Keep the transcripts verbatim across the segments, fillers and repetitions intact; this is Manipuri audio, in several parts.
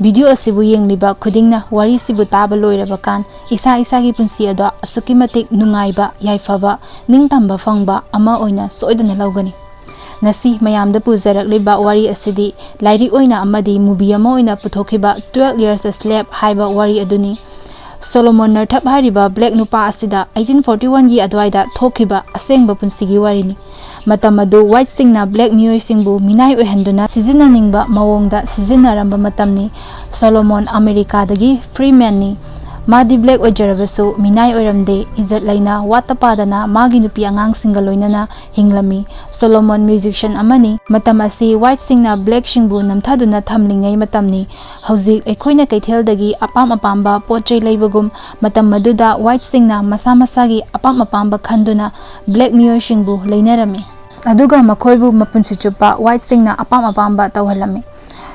ꯚꯤꯗꯤꯑꯣ ꯑꯁꯤꯕꯨ ꯌꯦꯡꯂꯤꯕ ꯈꯨꯗꯤꯡꯅ ꯋꯥꯔꯤꯁꯤꯕꯨ ꯇꯥꯕ ꯂꯣꯏꯔꯕ ꯀꯥꯟ ꯏꯁꯥ ꯏꯁꯥꯒꯤ ꯄꯨꯟꯁꯤ ꯑꯗꯣ ꯑꯁꯨꯛꯀꯤ ꯃꯇꯤꯛ ꯅꯨꯡꯉꯥꯏꯕ, ꯌꯥꯏꯐꯕ, ꯅꯤꯡꯇꯝꯕ ꯐꯪꯕ ꯑꯃ ꯑꯣꯏꯅ ꯁꯣꯏꯗꯅ ꯂꯧꯒꯅꯤ꯫ ꯉꯁꯤ ꯃꯌꯥꯝꯗ ꯄꯨꯖꯔꯛꯂꯤꯕ ꯋꯥꯔꯤ ꯑꯁꯤꯗꯤ ꯂꯥꯏꯔꯤꯛ ꯑꯣꯏꯅ ꯑꯃꯗꯤ movie ꯑꯃ ꯑꯣꯏꯅ ꯄꯨꯊꯣꯛꯈꯤꯕ Twelve Years a Slave ꯍꯥꯏꯕ ꯋꯥꯔꯤ ꯑꯗꯨꯅꯤ꯫ ꯁꯣꯂꯣꯃꯣꯟ ꯅꯔꯊꯞ ꯍꯥꯏꯔꯤꯕ ꯕ꯭ꯂꯦꯛ ꯅꯨꯄꯥ ꯑꯁꯤꯗ eighteen forty one ꯒꯤ ꯑꯗꯨꯋꯥꯏꯗ ꯊꯣꯛꯈꯤꯕ ꯑꯁꯦꯡꯕ ꯄꯨꯟꯁꯤꯒꯤ ꯋꯥꯔꯤꯅꯤ꯫ ꯃꯇꯝ ꯑꯗꯨ ꯋꯥꯏꯠꯁꯤꯡꯅ ꯕ꯭ꯂꯦꯛ ꯃꯤꯑꯣꯏꯁꯤꯡꯕꯨ ꯃꯤꯅꯥꯏ ꯑꯣꯏꯍꯟꯗꯨꯅ ꯁꯤꯖꯤꯟꯅꯅꯤꯡꯕ ꯃꯑꯣꯡꯗ ꯁꯤꯖꯤꯟꯅꯔꯝꯕ ꯃꯇꯝꯅꯤ꯫ ꯁꯣꯂꯣꯃꯣꯟ ꯑꯃꯦꯔꯤꯀꯥꯗꯒꯤ free man ꯅꯤ꯫ ꯃꯥꯗꯤ ꯕ꯭ꯂꯦꯛ ꯑꯣꯏꯖꯔꯕꯁꯨ ꯃꯤꯅꯥꯏ ꯑꯣꯏꯔꯝꯗꯦ꯫ ꯏꯖꯠ ꯂꯩꯅ, ꯋꯥꯠꯇ ꯄꯥꯗꯅ ꯃꯥꯒꯤ ꯅꯨꯄꯤ ꯑꯉꯥꯡꯁꯤꯡꯒ ꯂꯣꯏꯅꯅ ꯍꯤꯡꯂꯝꯃꯤ꯫ ꯁꯣꯂꯣꯃꯣꯟ musician ꯑꯃꯅꯤ꯫ ꯃꯇꯝ ꯑꯁꯤ ꯋꯥꯏꯠꯁꯤꯡꯅ ꯕ꯭ꯂꯦꯛꯁꯤꯡꯕꯨ ꯅꯝꯊꯗꯨꯅ ꯊꯝꯂꯤꯉꯩ ꯃꯇꯝꯅꯤ꯫ ꯍꯧꯖꯤꯛ ꯑꯩꯈꯣꯏꯅ ꯀꯩꯊꯦꯜꯗꯒꯤ ꯑꯄꯥꯝ ꯑꯄꯥꯝꯕ ꯄꯣꯠ ꯆꯩ ꯂꯩꯕꯒꯨꯝ, ꯃꯇꯝ ꯑꯗꯨꯗ ꯋꯥꯏꯠꯁꯤꯡꯅ ꯃꯁꯥ ꯃꯁꯥꯒꯤ ꯑꯄꯥꯝ ꯑꯄꯥꯝꯕ ꯈꯟꯗꯨꯅ ꯕ꯭ꯂꯦꯛ ꯃꯤꯑꯣꯏꯁꯤꯡꯕꯨ ꯂꯩꯅꯔꯝꯃꯤ꯫ ꯑꯗꯨꯒ ꯃꯈꯣꯏꯕꯨ ꯃꯄꯨꯟꯁꯤ ꯆꯨꯞꯄ ꯋꯥꯏꯠꯁꯤꯡꯅ ꯑꯄꯥꯝ ꯑꯄꯥꯝꯕ ꯇꯧꯍꯜꯂꯝꯃꯤ꯫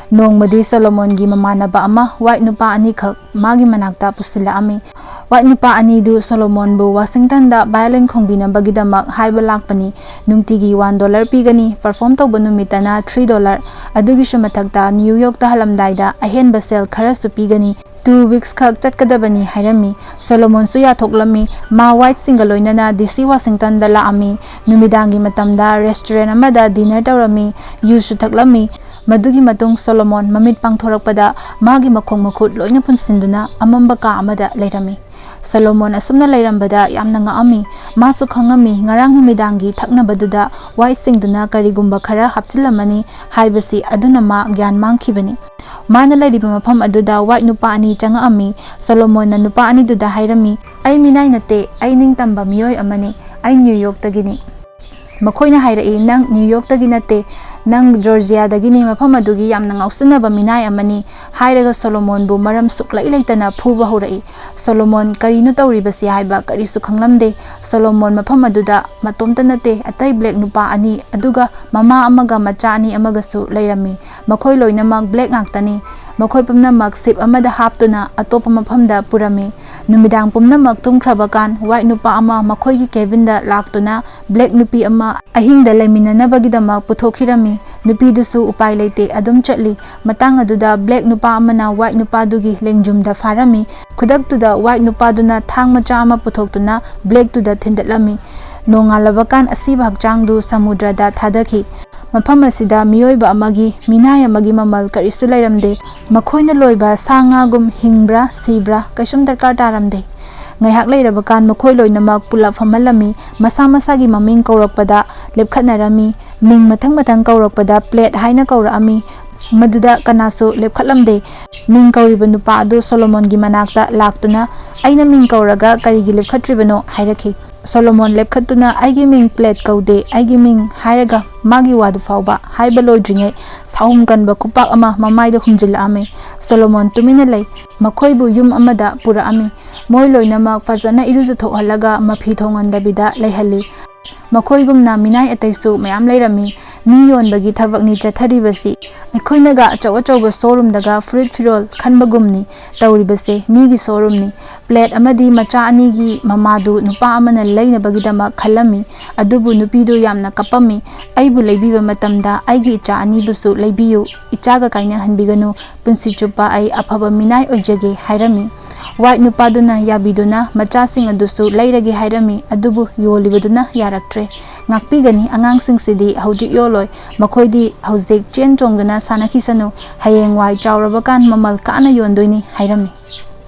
ꯅꯣꯡꯃꯗꯤ ꯁꯣꯂꯣꯃꯣꯟꯒꯤ ꯃꯃꯥꯟꯅꯕ ꯑꯃ ꯋꯥꯏꯠ ꯅꯨꯄꯥ ꯑꯅꯤꯈꯛ ꯃꯥꯒꯤ ꯃꯅꯥꯛꯇ ꯄꯨꯁꯤꯜꯂꯛꯑꯝꯃꯤ꯫ ꯋꯥꯏꯠ ꯅꯨꯄꯥ ꯑꯅꯤꯗꯨ ꯁꯣꯂꯣꯃꯣꯟꯕꯨ ꯋꯥꯁꯤꯡꯇꯟꯗ violin ꯈꯣꯡꯕꯤꯅꯕꯒꯤꯗꯃꯛ ꯍꯥꯏꯕ ꯂꯥꯛꯄꯅꯤ꯫ ꯅꯨꯡꯇꯤꯒꯤ one dollar ꯄꯤꯒꯅꯤ, perform ꯇꯧꯕ ꯅꯨꯃꯤꯠꯇꯅ three dollar, ꯑꯗꯨꯒꯤꯁꯨ ꯃꯊꯛꯇ ꯅ꯭ꯌꯨ ꯌꯣꯔꯛꯇ ꯍꯜꯂꯝꯗꯥꯏꯗ ꯑꯍꯦꯟꯕ ꯁꯦꯜ ꯈꯔꯁꯨ ꯄꯤꯒꯅꯤ꯫ Two weeks ꯈꯛ ꯆꯠꯀꯗꯕꯅꯤ ꯍꯥꯏꯔꯝꯃꯤ꯫ ꯁꯣꯂꯣꯃꯣꯟꯁꯨ ꯌꯥꯊꯣꯛꯂꯝꯃꯤ꯫ ꯃꯥ ꯋꯥꯏꯠꯁꯤꯡꯒ ꯂꯣꯏꯅꯅ D C ꯋꯥꯁꯤꯡꯇꯟꯗ ꯂꯥꯛꯑꯝꯃꯤ꯫ ꯅꯨꯃꯤꯗꯥꯡꯒꯤ ꯃꯇꯝꯗ restaurant ꯑꯃꯗ dinner ꯇꯧꯔꯝꯃꯤ꯫ ꯌꯨꯁꯨ ꯊꯛꯂꯝꯃꯤ꯫ ꯃꯗꯨꯒꯤ ꯃꯇꯨꯡ ꯁꯣꯂꯣꯃꯣꯟ ꯃꯃꯤꯠ ꯄꯥꯡꯊꯣꯔꯛꯄꯗ ꯃꯥꯒꯤ ꯃꯈꯣꯡ ꯃꯈꯨꯠ ꯂꯣꯏꯅ ꯄꯨꯟꯁꯤꯟꯗꯨꯅ ꯑꯃꯝꯕ ꯀꯥ ꯑꯃꯗ ꯂꯩꯔꯝꯃꯤ꯫ ꯁꯣꯂꯣꯃꯣꯟ ꯑꯁꯨꯝꯅ ꯂꯩꯔꯝꯕꯗ ꯌꯥꯝꯅ ꯉꯛꯑꯝꯃꯤ꯫ ꯃꯥꯁꯨ ꯈꯪꯉꯝꯃꯤ ꯉꯔꯥꯡ ꯅꯨꯃꯤꯗꯥꯡꯒꯤ ꯊꯛꯅꯕꯗꯨꯗ ꯋꯥꯏꯠꯁꯤꯡꯗꯨꯅ ꯀꯔꯤꯒꯨꯝꯕ ꯈꯔ ꯍꯥꯞꯆꯤꯜꯂꯝꯃꯅꯤ ꯍꯥꯏꯕꯁꯤ, ꯑꯗꯨꯅ ꯃꯥ ꯒ꯭ꯌꯥꯟ ꯃꯥꯡꯈꯤꯕꯅꯤ꯫ ꯃꯥꯅ ꯂꯩꯔꯤꯕ ꯃꯐꯝ ꯑꯗꯨꯗ ꯋꯥꯏꯠ ꯅꯨꯄꯥ ꯑꯅꯤ ꯆꯪꯉꯛꯑꯝꯃꯤ꯫ ꯁꯣꯂꯣꯃꯣꯟꯅ ꯅꯨꯄꯥ ꯑꯅꯤꯗꯨꯗ ꯍꯥꯏꯔꯝꯃꯤ, "ꯑꯩ ꯃꯤꯅꯥꯏ ꯅꯠꯇꯦ, ꯑꯩ ꯅꯤꯡꯇꯝꯕ ꯃꯤꯑꯣꯏ ꯑꯃꯅꯤ꯫ ꯑꯩ ꯅ꯭ꯌꯨ ꯌꯣꯔꯛꯇꯒꯤꯅꯤ꯫" ꯃꯈꯣꯏꯅ ꯍꯥꯏꯔꯛꯏ, "ꯅꯪ ꯅ꯭ꯌꯨ ꯌꯣꯔꯛꯇꯒꯤ ꯅꯠꯇꯦ, ꯅꯪ ꯖꯣꯔꯖꯤꯌꯥꯗꯒꯤꯅꯤ, ꯃꯐꯝ ꯑꯗꯨꯒꯤ ꯌꯥꯝꯅ ꯉꯥꯎꯁꯤꯟꯅꯕ ꯃꯤꯅꯥꯏ ꯑꯃꯅꯤ" ꯍꯥꯏꯔꯒ ꯁꯣꯂꯣꯃꯣꯟꯕꯨ ꯃꯔꯝ ꯁꯨꯛꯂꯩ ꯂꯩꯇꯅ ꯐꯨꯕ ꯍꯧꯔꯛꯏ꯫ ꯁꯣꯂꯣꯃꯣꯟ ꯀꯔꯤꯅꯣ ꯇꯧꯔꯤꯕꯁꯤ ꯍꯥꯏꯕ ꯀꯔꯤꯁꯨ ꯈꯪꯂꯝꯗꯦ꯫ ꯁꯣꯂꯣꯃꯣꯟ ꯃꯐꯝ ꯑꯗꯨꯗ ꯃꯇꯣꯝꯇ ꯅꯠꯇꯦ, ꯑꯇꯩ ꯕ꯭ꯂꯦꯛ ꯅꯨꯄꯥ ꯑꯅꯤ ꯑꯗꯨꯒ ꯃꯃꯥ ꯑꯃꯒ ꯃꯆꯥ ꯑꯅꯤ ꯑꯃꯒꯁꯨ ꯂꯩꯔꯝꯃꯤ꯫ ꯃꯈꯣꯏ ꯂꯣꯏꯅꯃꯛ ꯕ꯭ꯂꯦꯛ ꯉꯥꯛꯇꯅꯤ꯫ ꯃꯈꯣꯏ ꯄꯨꯝꯅꯃꯛ ꯁꯤꯞ ꯑꯃꯗ ꯍꯥꯞꯇꯨꯅ ꯑꯇꯣꯞꯄ ꯃꯐꯝꯗ ꯄꯨꯔꯝꯃꯤ꯫ ꯅꯨꯃꯤꯗꯥꯡ ꯄꯨꯝꯅꯃꯛ ꯇꯨꯝꯈ꯭ꯔꯕ ꯀꯥꯟ ꯋꯥꯏꯠ ꯅꯨꯄꯥ ꯑꯃ ꯃꯈꯣꯏꯒꯤ ꯀꯦꯕꯤꯟꯗ ꯂꯥꯛꯇꯨꯅ ꯕ꯭ꯂꯦꯛ ꯅꯨꯄꯤ ꯑꯃ ꯑꯍꯤꯡꯗ ꯂꯩꯃꯤꯟꯅꯅꯕꯒꯤꯗꯃꯛ ꯄꯨꯊꯣꯛꯈꯤꯔꯝꯃꯤ꯫ ꯅꯨꯄꯤꯗꯨꯁꯨ ꯎꯄꯥꯏ ꯂꯩꯇꯦ, ꯑꯗꯨꯝ ꯆꯠꯂꯤ꯫ ꯃꯇꯥꯡ ꯑꯗꯨꯗ ꯕ꯭ꯂꯦꯛ ꯅꯨꯄꯥ ꯑꯃꯅ ꯋꯥꯏꯠ ꯅꯨꯄꯥꯗꯨꯒꯤ ꯂꯦꯡꯖꯨꯝꯗ ꯐꯥꯔꯝꯃꯤ꯫ ꯈꯨꯗꯛꯇꯨꯗ ꯋꯥꯏꯠ ꯅꯨꯄꯥꯗꯨꯅ ꯊꯥꯡ ꯃꯆꯥ ꯑꯃ ꯄꯨꯊꯣꯛꯇꯨꯅ ꯕ꯭ꯂꯦꯛꯇꯨꯗ ꯊꯤꯟꯗꯠꯂꯝꯃꯤ꯫ ꯅꯣꯡꯉꯥꯜꯂꯕꯀꯥꯟ ꯑꯁꯤꯕ ꯍꯛꯆꯥꯡꯗꯨ ꯁꯃꯨꯗ꯭ꯔꯗ ꯊꯥꯗꯈꯤ꯫ ꯃꯐꯝ ꯑꯁꯤꯗ ꯃꯤꯑꯣꯏꯕ ꯑꯃꯒꯤ, ꯃꯤꯅꯥꯏ ꯑꯃꯒꯤ ꯃꯃꯜ ꯀꯔꯤꯁꯨ ꯂꯩꯔꯝꯗꯦ꯫ ꯃꯈꯣꯏꯅ ꯂꯣꯏꯕ ꯁꯥ ꯉꯥꯒꯨꯝ ꯍꯤꯡꯕ꯭ꯔꯥ ꯁꯤꯕ꯭ꯔꯥ ꯀꯩꯁꯨꯝ ꯗꯔꯀꯥꯔ ꯇꯥꯔꯝꯗꯦ꯫ ꯉꯥꯏꯍꯥꯛ ꯂꯩꯔꯕꯀꯥꯟ ꯃꯈꯣꯏ ꯂꯣꯏꯅꯃꯛ ꯄꯨꯂꯞ ꯐꯝꯍꯜꯂꯝꯃꯤ꯫ ꯃꯁꯥ ꯃꯁꯥꯒꯤ ꯃꯃꯤꯡ ꯀꯧꯔꯛꯄꯗ ꯂꯦꯞꯈꯠꯅꯔꯝꯃꯤ꯫ ꯃꯤꯡ ꯃꯊꯪ ꯃꯊꯪ ꯀꯧꯔꯛꯄꯗ ꯄ꯭ꯂꯦꯠ ꯍꯥꯏꯅ ꯀꯧꯔꯛꯑꯝꯃꯤ꯫ ꯃꯗꯨꯗ ꯀꯅꯥꯁꯨ ꯂꯦꯞꯈꯠꯂꯝꯗꯦ꯫ ꯃꯤꯡ ꯀꯧꯔꯤꯕ ꯅꯨꯄꯥ ꯑꯗꯨ ꯁꯣꯂꯣꯃꯣꯟꯒꯤ ꯃꯅꯥꯛꯇ ꯂꯥꯛꯇꯨꯅ, "ꯑꯩꯅ ꯃꯤꯡ ꯀꯧꯔꯒ ꯀꯔꯤꯒꯤ ꯂꯦꯞꯈꯠꯇ꯭ꯔꯤꯕꯅꯣ?" ꯍꯥꯏꯔꯛꯈꯤ꯫ ꯁꯣꯂꯣꯃꯣꯟ ꯂꯦꯞꯈꯠꯇꯨꯅ, "ꯑꯩꯒꯤ ꯃꯤꯡ ꯄ꯭ꯂꯦꯠ ꯀꯧꯗꯦ, ꯑꯩꯒꯤ ꯃꯤꯡ" ꯍꯥꯏꯔꯒ ꯃꯥꯒꯤ ꯋꯥꯗꯨ ꯐꯥꯎꯕ ꯍꯥꯏꯕ ꯂꯣꯏꯗ꯭ꯔꯤꯉꯩ ꯁꯥꯎꯍꯨꯝ ꯀꯟꯕ ꯈꯨꯄꯥꯛ ꯑꯃ ꯃꯃꯥꯏꯗ ꯍꯨꯝꯖꯤꯜꯂꯛꯑꯝꯃꯤ꯫ ꯁꯣꯂꯣꯃꯣꯟ ꯇꯨꯃꯤꯟꯅ ꯂꯩ꯫ ꯃꯈꯣꯏꯕꯨ ꯌꯨꯝ ꯑꯃꯗ ꯄꯨꯔꯛꯑꯝꯃꯤ꯫ ꯃꯣꯏ ꯂꯣꯏꯅꯃꯛ ꯐꯖꯅ ꯏꯔꯨꯖꯊꯣꯛꯍꯜꯂꯒ ꯃꯐꯤ ꯊꯣꯡꯍꯟꯗꯕꯤꯗ ꯂꯩꯍꯜꯂꯤ꯫ ꯃꯈꯣꯏꯒꯨꯝꯅ ꯃꯤꯅꯥꯏ ꯑꯇꯩꯁꯨ ꯃꯌꯥꯝ ꯂꯩꯔꯝꯃꯤ꯫ ꯃꯤ ꯌꯣꯟꯕꯒꯤ ꯊꯕꯛꯅꯤ ꯆꯠꯊꯔꯤꯕꯁꯤ꯫ ꯑꯩꯈꯣꯏꯅꯒ ꯑꯆꯧ ꯑꯆꯧꯕ ꯁꯣꯔꯨꯝꯗꯒ ꯐꯨꯔꯤꯠ ꯐꯤꯔꯣꯜ ꯈꯟꯕꯒꯨꯝꯅꯤ ꯇꯧꯔꯤꯕꯁꯦ꯫ ꯃꯤꯒꯤ ꯁꯣꯔꯨꯝꯅꯤ꯫ ꯄ꯭ꯂꯦꯠ ꯑꯃꯗꯤ ꯃꯆꯥ ꯑꯅꯤꯒꯤ ꯃꯃꯥꯗꯨ ꯅꯨꯄꯥ ꯑꯃꯅ ꯂꯩꯅꯕꯒꯤꯗꯃꯛ ꯈꯜꯂꯝꯃꯤ꯫ ꯑꯗꯨꯕꯨ ꯅꯨꯄꯤꯗꯨ ꯌꯥꯝꯅ ꯀꯞꯄꯝꯃꯤ꯫ "ꯑꯩꯕꯨ ꯂꯩꯕꯤꯕ ꯃꯇꯝꯗ ꯑꯩꯒꯤ ꯏꯆꯥ ꯑꯅꯤꯕꯨꯁꯨ ꯂꯩꯕꯤꯌꯨ꯫ ꯏꯆꯥꯒ ꯀꯥꯏꯅꯍꯟꯕꯤꯒꯅꯨ꯫ ꯄꯨꯟꯁꯤ ꯆꯨꯞꯄ ꯑꯩ ꯑꯐꯕ ꯃꯤꯅꯥꯏ ꯑꯣꯏꯖꯒꯦ" ꯍꯥꯏꯔꯝꯃꯤ꯫ ꯋꯥꯏꯠ ꯅꯨꯄꯥꯗꯨꯅ ꯌꯥꯕꯤꯗꯨꯅ ꯃꯆꯥꯁꯤꯡ ꯑꯗꯨꯁꯨ ꯂꯩꯔꯒꯦ ꯍꯥꯏꯔꯝꯃꯤ, ꯑꯗꯨꯕꯨ ꯌꯣꯜꯂꯤꯕꯗꯨꯅ ꯌꯥꯔꯛꯇ꯭ꯔꯦ꯫ "ꯉꯥꯛꯄꯤꯒꯅꯤ, ꯑꯉꯥꯡꯁꯤꯡꯁꯤꯗꯤ ꯍꯧꯖꯤꯛ ꯌꯣꯜꯂꯣꯏ, ꯃꯈꯣꯏꯗꯤ ꯍꯧꯖꯤꯛ ꯆꯦꯟ ꯆꯣꯡꯗꯨꯅ ꯁꯥꯟꯅꯈꯤꯁꯅꯨ, ꯍꯌꯦꯡꯋꯥꯏ ꯆꯥꯎꯔꯕꯀꯥꯟ ꯃꯃꯜ ꯀꯥꯅ ꯌꯣꯟꯗꯣꯏꯅꯤ" ꯍꯥꯏꯔꯝꯃꯤ꯫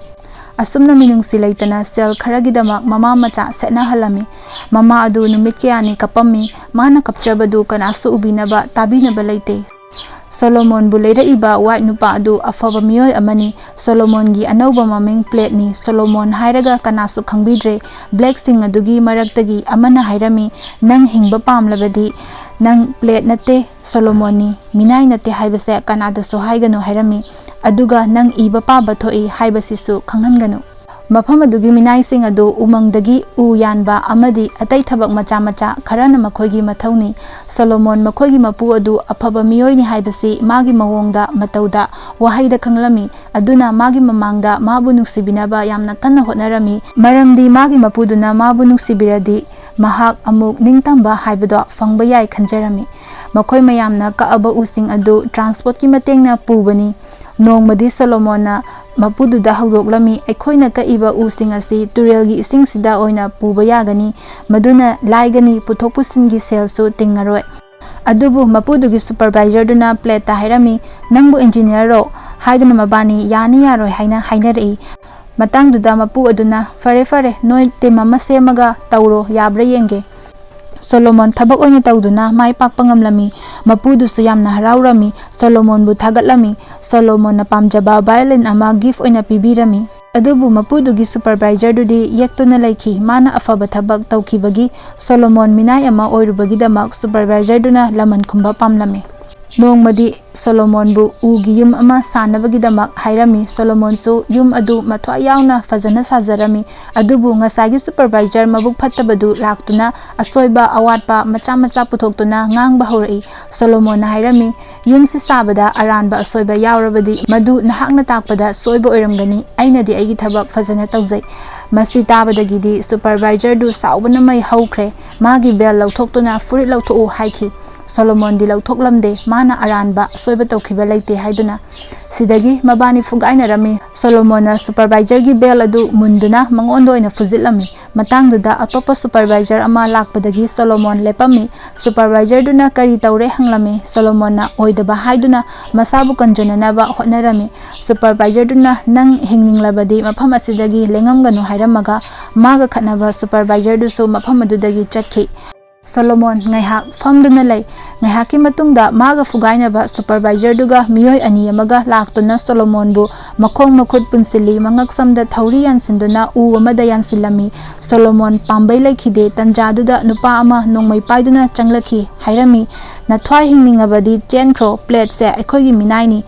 ꯑꯁꯨꯝꯅ ꯃꯤꯅꯨꯡꯁꯤ ꯂꯩꯇꯅ ꯁꯦꯜ ꯈꯔꯒꯤꯗꯃꯛ ꯃꯃꯥ ꯃꯆꯥ ꯁꯦꯠꯅꯍꯜꯂꯝꯃꯤ꯫ ꯃꯃꯥ ꯑꯗꯨ ꯅꯨꯃꯤꯠ ꯀꯌꯥꯅꯤ ꯀꯞꯄꯝꯃꯤ꯫ ꯃꯥꯅ ꯀꯞꯆꯕꯗꯨ ꯀꯅꯥꯁꯨ ꯎꯕꯤꯅꯕ, ꯇꯥꯕꯤꯅꯕ ꯂꯩꯇꯦ꯫ ꯁꯣꯂꯣꯃꯣꯟꯕꯨ ꯂꯩꯔꯛꯏꯕ ꯋꯥꯏꯠ ꯅꯨꯄꯥ ꯑꯗꯨ ꯑꯐꯕ ꯃꯤꯑꯣꯏ ꯑꯃꯅꯤ꯫ ꯁꯣꯂꯣꯃꯣꯟꯒꯤ ꯑꯅꯧꯕ ꯃꯃꯤꯡ ꯄ꯭ꯂꯦꯠꯅꯤ꯫ ꯁꯣꯂꯣꯃꯣꯟ ꯍꯥꯏꯔꯒ ꯀꯅꯥꯁꯨ ꯈꯪꯕꯤꯗ꯭ꯔꯦ꯫ ꯕ꯭ꯂꯦꯛꯁꯤꯡ ꯑꯗꯨꯒꯤ ꯃꯔꯛꯇꯒꯤ ꯑꯃꯅ ꯍꯥꯏꯔꯝꯃꯤ, "ꯅꯪ ꯍꯤꯡꯕ ꯄꯥꯝꯂꯕꯗꯤ ꯅꯪ ꯄ꯭ꯂꯦꯠ ꯅꯠꯇꯦ, ꯁꯣꯂꯣꯃꯣꯟꯅꯤ꯫ ꯃꯤꯅꯥꯏ ꯅꯠꯇꯦ ꯍꯥꯏꯕꯁꯦ ꯀꯅꯥꯗꯁꯨ ꯍꯥꯏꯒꯅꯨ" ꯍꯥꯏꯔꯝꯃꯤ꯫ ꯑꯗꯨꯒ "ꯅꯪ ꯏꯕ ꯄꯥꯕ ꯊꯣꯛꯏ" ꯍꯥꯏꯕꯁꯤꯁꯨ ꯈꯪꯍꯟꯒꯅꯨ꯫ ꯃꯐꯝ ꯑꯗꯨꯒꯤ ꯃꯤꯅꯥꯏꯁꯤꯡ ꯑꯗꯨ ꯎꯃꯪꯗꯒꯤ ꯎ ꯌꯥꯟꯕ ꯑꯃꯗꯤ ꯑꯇꯩ ꯊꯕꯛ ꯃꯆꯥ ꯃꯆꯥ ꯈꯔꯅ ꯃꯈꯣꯏꯒꯤ ꯃꯊꯧꯅꯤ꯫ ꯁꯣꯂꯣꯃꯣꯟ ꯃꯈꯣꯏꯒꯤ ꯃꯄꯨ ꯑꯗꯨ ꯑꯐꯕ ꯃꯤꯑꯣꯏꯅꯤ ꯍꯥꯏꯕꯁꯤ ꯃꯥꯒꯤ ꯃꯑꯣꯡꯗ, ꯃꯇꯧꯗ, ꯋꯥꯍꯩꯗ ꯈꯪꯂꯝꯃꯤ꯫ ꯑꯗꯨꯅ ꯃꯥꯒꯤ ꯃꯃꯥꯡꯗ ꯃꯥꯕꯨ ꯅꯨꯡꯁꯤꯕꯤꯅꯕ ꯌꯥꯝꯅ ꯀꯟꯅ ꯍꯣꯠꯅꯔꯝꯃꯤ, ꯃꯔꯝꯗꯤ ꯃꯥꯒꯤ ꯃꯄꯨꯗꯨꯅ ꯃꯥꯕꯨ ꯅꯨꯡꯁꯤꯕꯤꯔꯗꯤ ꯃꯍꯥꯛ ꯑꯃꯨꯛ ꯅꯤꯡꯇꯝꯕ ꯍꯥꯏꯕꯗꯣ ꯐꯪꯕ ꯌꯥꯏ ꯈꯟꯖꯔꯝꯃꯤ꯫ ꯃꯈꯣꯏ ꯃꯌꯥꯝꯅ ꯀꯛꯑꯕ ꯎꯁꯤꯡ ꯑꯗꯨ ꯇ꯭ꯔꯥꯟꯁꯄꯣꯔꯠꯀꯤ ꯃꯇꯦꯡꯅ ꯄꯨꯕꯅꯤ꯫ ꯅꯣꯡꯃꯗꯤ ꯁꯣꯂꯣꯃꯣꯟꯅ ꯃꯄꯨꯗꯨꯗ ꯍꯧꯗꯣꯛꯂꯝꯃꯤ, "ꯑꯩꯈꯣꯏꯅ ꯀꯛꯏꯕ ꯎꯁꯤꯡ ꯑꯁꯤ ꯇꯨꯔꯦꯜꯒꯤ ꯏꯁꯤꯡꯁꯤꯗ ꯑꯣꯏꯅ ꯄꯨꯕ ꯌꯥꯒꯅꯤ, ꯃꯗꯨꯅ ꯂꯥꯏꯒꯅꯤ, ꯄꯨꯊꯣꯛ ꯄꯨꯁꯤꯟꯒꯤ ꯁꯦꯜꯁꯨ ꯇꯤꯡꯉꯔꯣꯏ"꯫ ꯑꯗꯨꯕꯨ ꯃꯄꯨꯗꯨꯒꯤ ꯁꯨꯄꯔꯚꯥꯏꯖꯔꯗꯨꯅ ꯄ꯭ꯂꯦꯠꯇ ꯍꯥꯏꯔꯝꯃꯤ, "ꯅꯪꯕꯨ ꯏꯟꯖꯤꯅꯤꯌꯔꯔꯣ?" ꯍꯥꯏꯗꯨꯅ ꯃꯕꯥꯅꯤ ꯌꯥꯅꯤ ꯌꯥꯔꯣꯏ ꯍꯥꯏꯅ ꯍꯥꯏꯅꯔꯛꯏ꯫ ꯃꯇꯥꯡꯗꯨꯗ ꯃꯄꯨ ꯑꯗꯨꯅ, "ꯐꯔꯦ ꯐꯔꯦ, ꯅꯣꯏ ꯇꯤꯝ ꯑꯃ ꯁꯦꯝꯃꯒ ꯇꯧꯔꯣ, ꯌꯥꯕ꯭ꯔꯥ ꯌꯦꯡꯒꯦ"꯫ ꯁꯣꯂꯣꯃꯣꯟ ꯊꯕꯛ ꯑꯣꯏꯅ ꯇꯧꯗꯨꯅ ꯃꯥꯏ ꯄꯥꯛꯄ ꯉꯝꯂꯝꯃꯤ꯫ ꯃꯄꯨꯗꯨꯁꯨ ꯌꯥꯝꯅ ꯍꯔꯥꯎꯔꯝꯃꯤ, ꯁꯣꯂꯣꯃꯣꯟꯕꯨ ꯊꯥꯒꯠꯂꯝꯃꯤ꯫ ꯁꯣꯂꯣꯃꯣꯟꯅ ꯄꯥꯝꯖꯕ ꯚꯥꯏꯑꯣꯂꯤꯟ ꯑꯃ ꯒꯤꯐ ꯑꯣꯏꯅ ꯄꯤꯕꯤꯔꯝꯃꯤ꯫ ꯑꯗꯨꯕꯨ ꯃꯄꯨꯗꯨꯒꯤ ꯁꯨꯄꯔꯚꯥꯏꯖꯔꯗꯨꯗꯤ ꯌꯦꯛꯇꯨꯅ ꯂꯩꯈꯤ꯫ ꯃꯥꯅ ꯑꯐꯕ ꯊꯕꯛ ꯇꯧꯈꯤꯕꯒꯤ ꯁꯣꯂꯣꯃꯣꯟ ꯃꯤꯅꯥꯏ ꯑꯃ ꯑꯣꯏꯔꯨꯕꯒꯤꯗꯃꯛ ꯁꯨꯄꯔꯚꯥꯏꯖꯔꯗꯨꯅ ꯂꯃꯟ ꯈꯨꯝꯕ ꯄꯥꯝꯂꯝꯃꯤ꯫ ꯅꯣꯡꯃꯗꯤ ꯁꯣꯂꯣꯃꯣꯟꯕꯨ ꯎꯒꯤ ꯌꯨꯝ ꯑꯃ ꯁꯥꯅꯕꯒꯤꯗꯃꯛ ꯍꯥꯏꯔꯝꯃꯤ꯫ ꯁꯣꯂꯣꯃꯣꯟꯁꯨ ꯌꯨꯝ ꯑꯗꯨ ꯃꯊ꯭ꯋꯥꯏ ꯌꯥꯎꯅ ꯐꯖꯅ ꯁꯥꯖꯔꯝꯃꯤ꯫ ꯑꯗꯨꯕꯨ ꯉꯁꯥꯏꯒꯤ ꯁꯨꯄꯔꯚꯥꯏꯖꯔ ꯃꯕꯨꯛ ꯐꯠꯇꯕꯗꯨ ꯂꯥꯛꯇꯨꯅ ꯑꯁꯣꯏꯕ ꯑꯋꯥꯠꯄ ꯃꯆꯥ ꯃꯆꯥ ꯄꯨꯊꯣꯛꯇꯨꯅ ꯉꯥꯡꯕ ꯍꯧꯔꯛꯏ꯫ ꯁꯣꯂꯣꯃꯣꯟꯅ ꯍꯥꯏꯔꯝꯃꯤ, "ꯌꯨꯝꯁꯤ ꯁꯥꯕꯗ ꯑꯔꯥꯟꯕ ꯑꯁꯣꯏꯕ ꯌꯥꯎꯔꯕꯗꯤ ꯃꯗꯨ ꯅꯍꯥꯛꯅ ꯇꯥꯛꯄꯗ ꯁꯣꯏꯕ ꯑꯣꯏꯔꯝꯒꯅꯤ꯫ ꯑꯩꯅꯗꯤ ꯑꯩꯒꯤ ꯊꯕꯛ ꯐꯖꯅ ꯇꯧꯖꯩ"꯫ ꯃꯁꯤ ꯇꯥꯕꯗꯒꯤꯗꯤ ꯁꯨꯄꯔꯚꯥꯏꯖꯔꯗꯨ ꯁꯥꯎꯕꯅ ꯃꯩ ꯍꯧꯈ꯭ꯔꯦ꯫ ꯃꯥꯒꯤ ꯕꯦꯜ ꯂꯧꯊꯣꯛꯇꯨꯅ "ꯐꯨꯔꯤꯠ ꯂꯧꯊꯣꯛꯎ" ꯍꯥꯏꯈꯤ꯫ ꯁꯣꯂꯣꯃꯣꯟꯗꯤ ꯂꯧꯊꯣꯛꯂꯝꯗꯦ, ꯃꯥꯅ ꯑꯔꯥꯟꯕ ꯑꯁꯣꯏꯕ ꯇꯧꯈꯤꯕ ꯂꯩꯇꯦ ꯍꯥꯏꯗꯨꯅ꯫ ꯁꯤꯗꯒꯤ ꯃꯕꯥꯅꯤ ꯐꯨꯒꯥꯏꯅꯔꯝꯃꯤ꯫ ꯁꯣꯂꯣꯃꯣꯟꯅ ꯁꯨꯄꯔꯚꯥꯏꯖꯔꯒꯤ ꯕꯦꯜ ꯑꯗꯨ ꯃꯨꯟꯗꯨꯅ ꯃꯉꯣꯟꯗ ꯑꯣꯏꯅ ꯐꯨꯖꯤꯜꯂꯝꯃꯤ꯫ ꯃꯇꯥꯡꯗꯨꯗ ꯑꯇꯣꯞꯄ ꯁꯨꯄꯔꯚꯥꯏꯖꯔ ꯑꯃ ꯂꯥꯛꯄꯗꯒꯤ ꯁꯣꯂꯣꯃꯣꯟ ꯂꯦꯞꯄꯝꯃꯤ꯫ ꯁꯨꯄꯔꯚꯥꯏꯖꯔꯗꯨꯅ "ꯀꯔꯤ ꯇꯧꯔꯦ?" ꯍꯪꯂꯝꯃꯤ꯫ ꯁꯣꯂꯣꯃꯣꯟꯅ ꯑꯣꯏꯗꯕ ꯍꯥꯏꯗꯨꯅ ꯃꯁꯥꯕꯨ ꯀꯟꯖꯅꯅꯕ ꯍꯣꯠꯅꯔꯝꯃꯤ꯫ ꯁꯨꯄꯔꯚꯥꯏꯖꯔꯗꯨꯅ "ꯅꯪ ꯍꯤꯡꯅꯤꯡꯂꯕꯗꯤ ꯃꯐꯝ ꯑꯁꯤꯗꯒꯤ ꯂꯦꯡꯉꯝꯒꯅꯨ" ꯍꯥꯏꯔꯝꯃꯒ ꯃꯥꯒ ꯈꯠꯅꯕ ꯁꯨꯄꯔꯚꯥꯏꯖꯔꯗꯨꯁꯨ ꯃꯐꯝ ꯑꯗꯨꯗꯒꯤ ꯆꯠꯈꯤ꯫ ꯁꯣꯂꯣꯃꯣꯟ ꯉꯥꯏꯍꯥꯛ ꯐꯝꯗꯨꯅ ꯂꯩ꯫ ꯉꯥꯏꯍꯥꯛꯀꯤ ꯃꯇꯨꯡꯗ ꯃꯥꯒ ꯐꯨꯒꯥꯏꯅꯕ ꯁꯨꯄꯔꯚꯥꯏꯖꯔꯗꯨꯒ ꯃꯤꯑꯣꯏ ꯑꯅꯤ ꯑꯃꯒ ꯂꯥꯛꯇꯨꯅ ꯁꯣꯂꯣꯃꯣꯟꯕꯨ ꯃꯈꯣꯡ ꯃꯈꯨꯠ ꯄꯨꯟꯁꯤꯜꯂꯤ, ꯃꯉꯛꯁꯝꯗ ꯊꯧꯔꯤ ꯌꯥꯟꯁꯤꯟꯗꯨꯅ ꯎ ꯑꯃꯗ ꯌꯥꯟꯁꯤꯜꯂꯝꯃꯤ꯫ ꯁꯣꯂꯣꯃꯣꯟ ꯄꯥꯝꯕꯩ ꯂꯩꯈꯤꯗꯦ꯫ ꯇꯟꯖꯥꯗꯨꯗ ꯅꯨꯄꯥ ꯑꯃ ꯅꯣꯡꯃꯩ ꯄꯥꯏꯗꯨꯅ ꯆꯪꯂꯛꯈꯤ꯫ ꯍꯥꯏꯔꯝꯃꯤ, "ꯅꯊ꯭ꯋꯥꯏ ꯍꯤꯡꯅꯤꯡꯉꯕꯗꯤ ꯆꯦꯟꯈ꯭ꯔꯣ, ꯄ꯭ꯂꯦꯠꯁꯦ ꯑꯩꯈꯣꯏꯒꯤ ꯃꯤꯅꯥꯏꯅꯤ꯫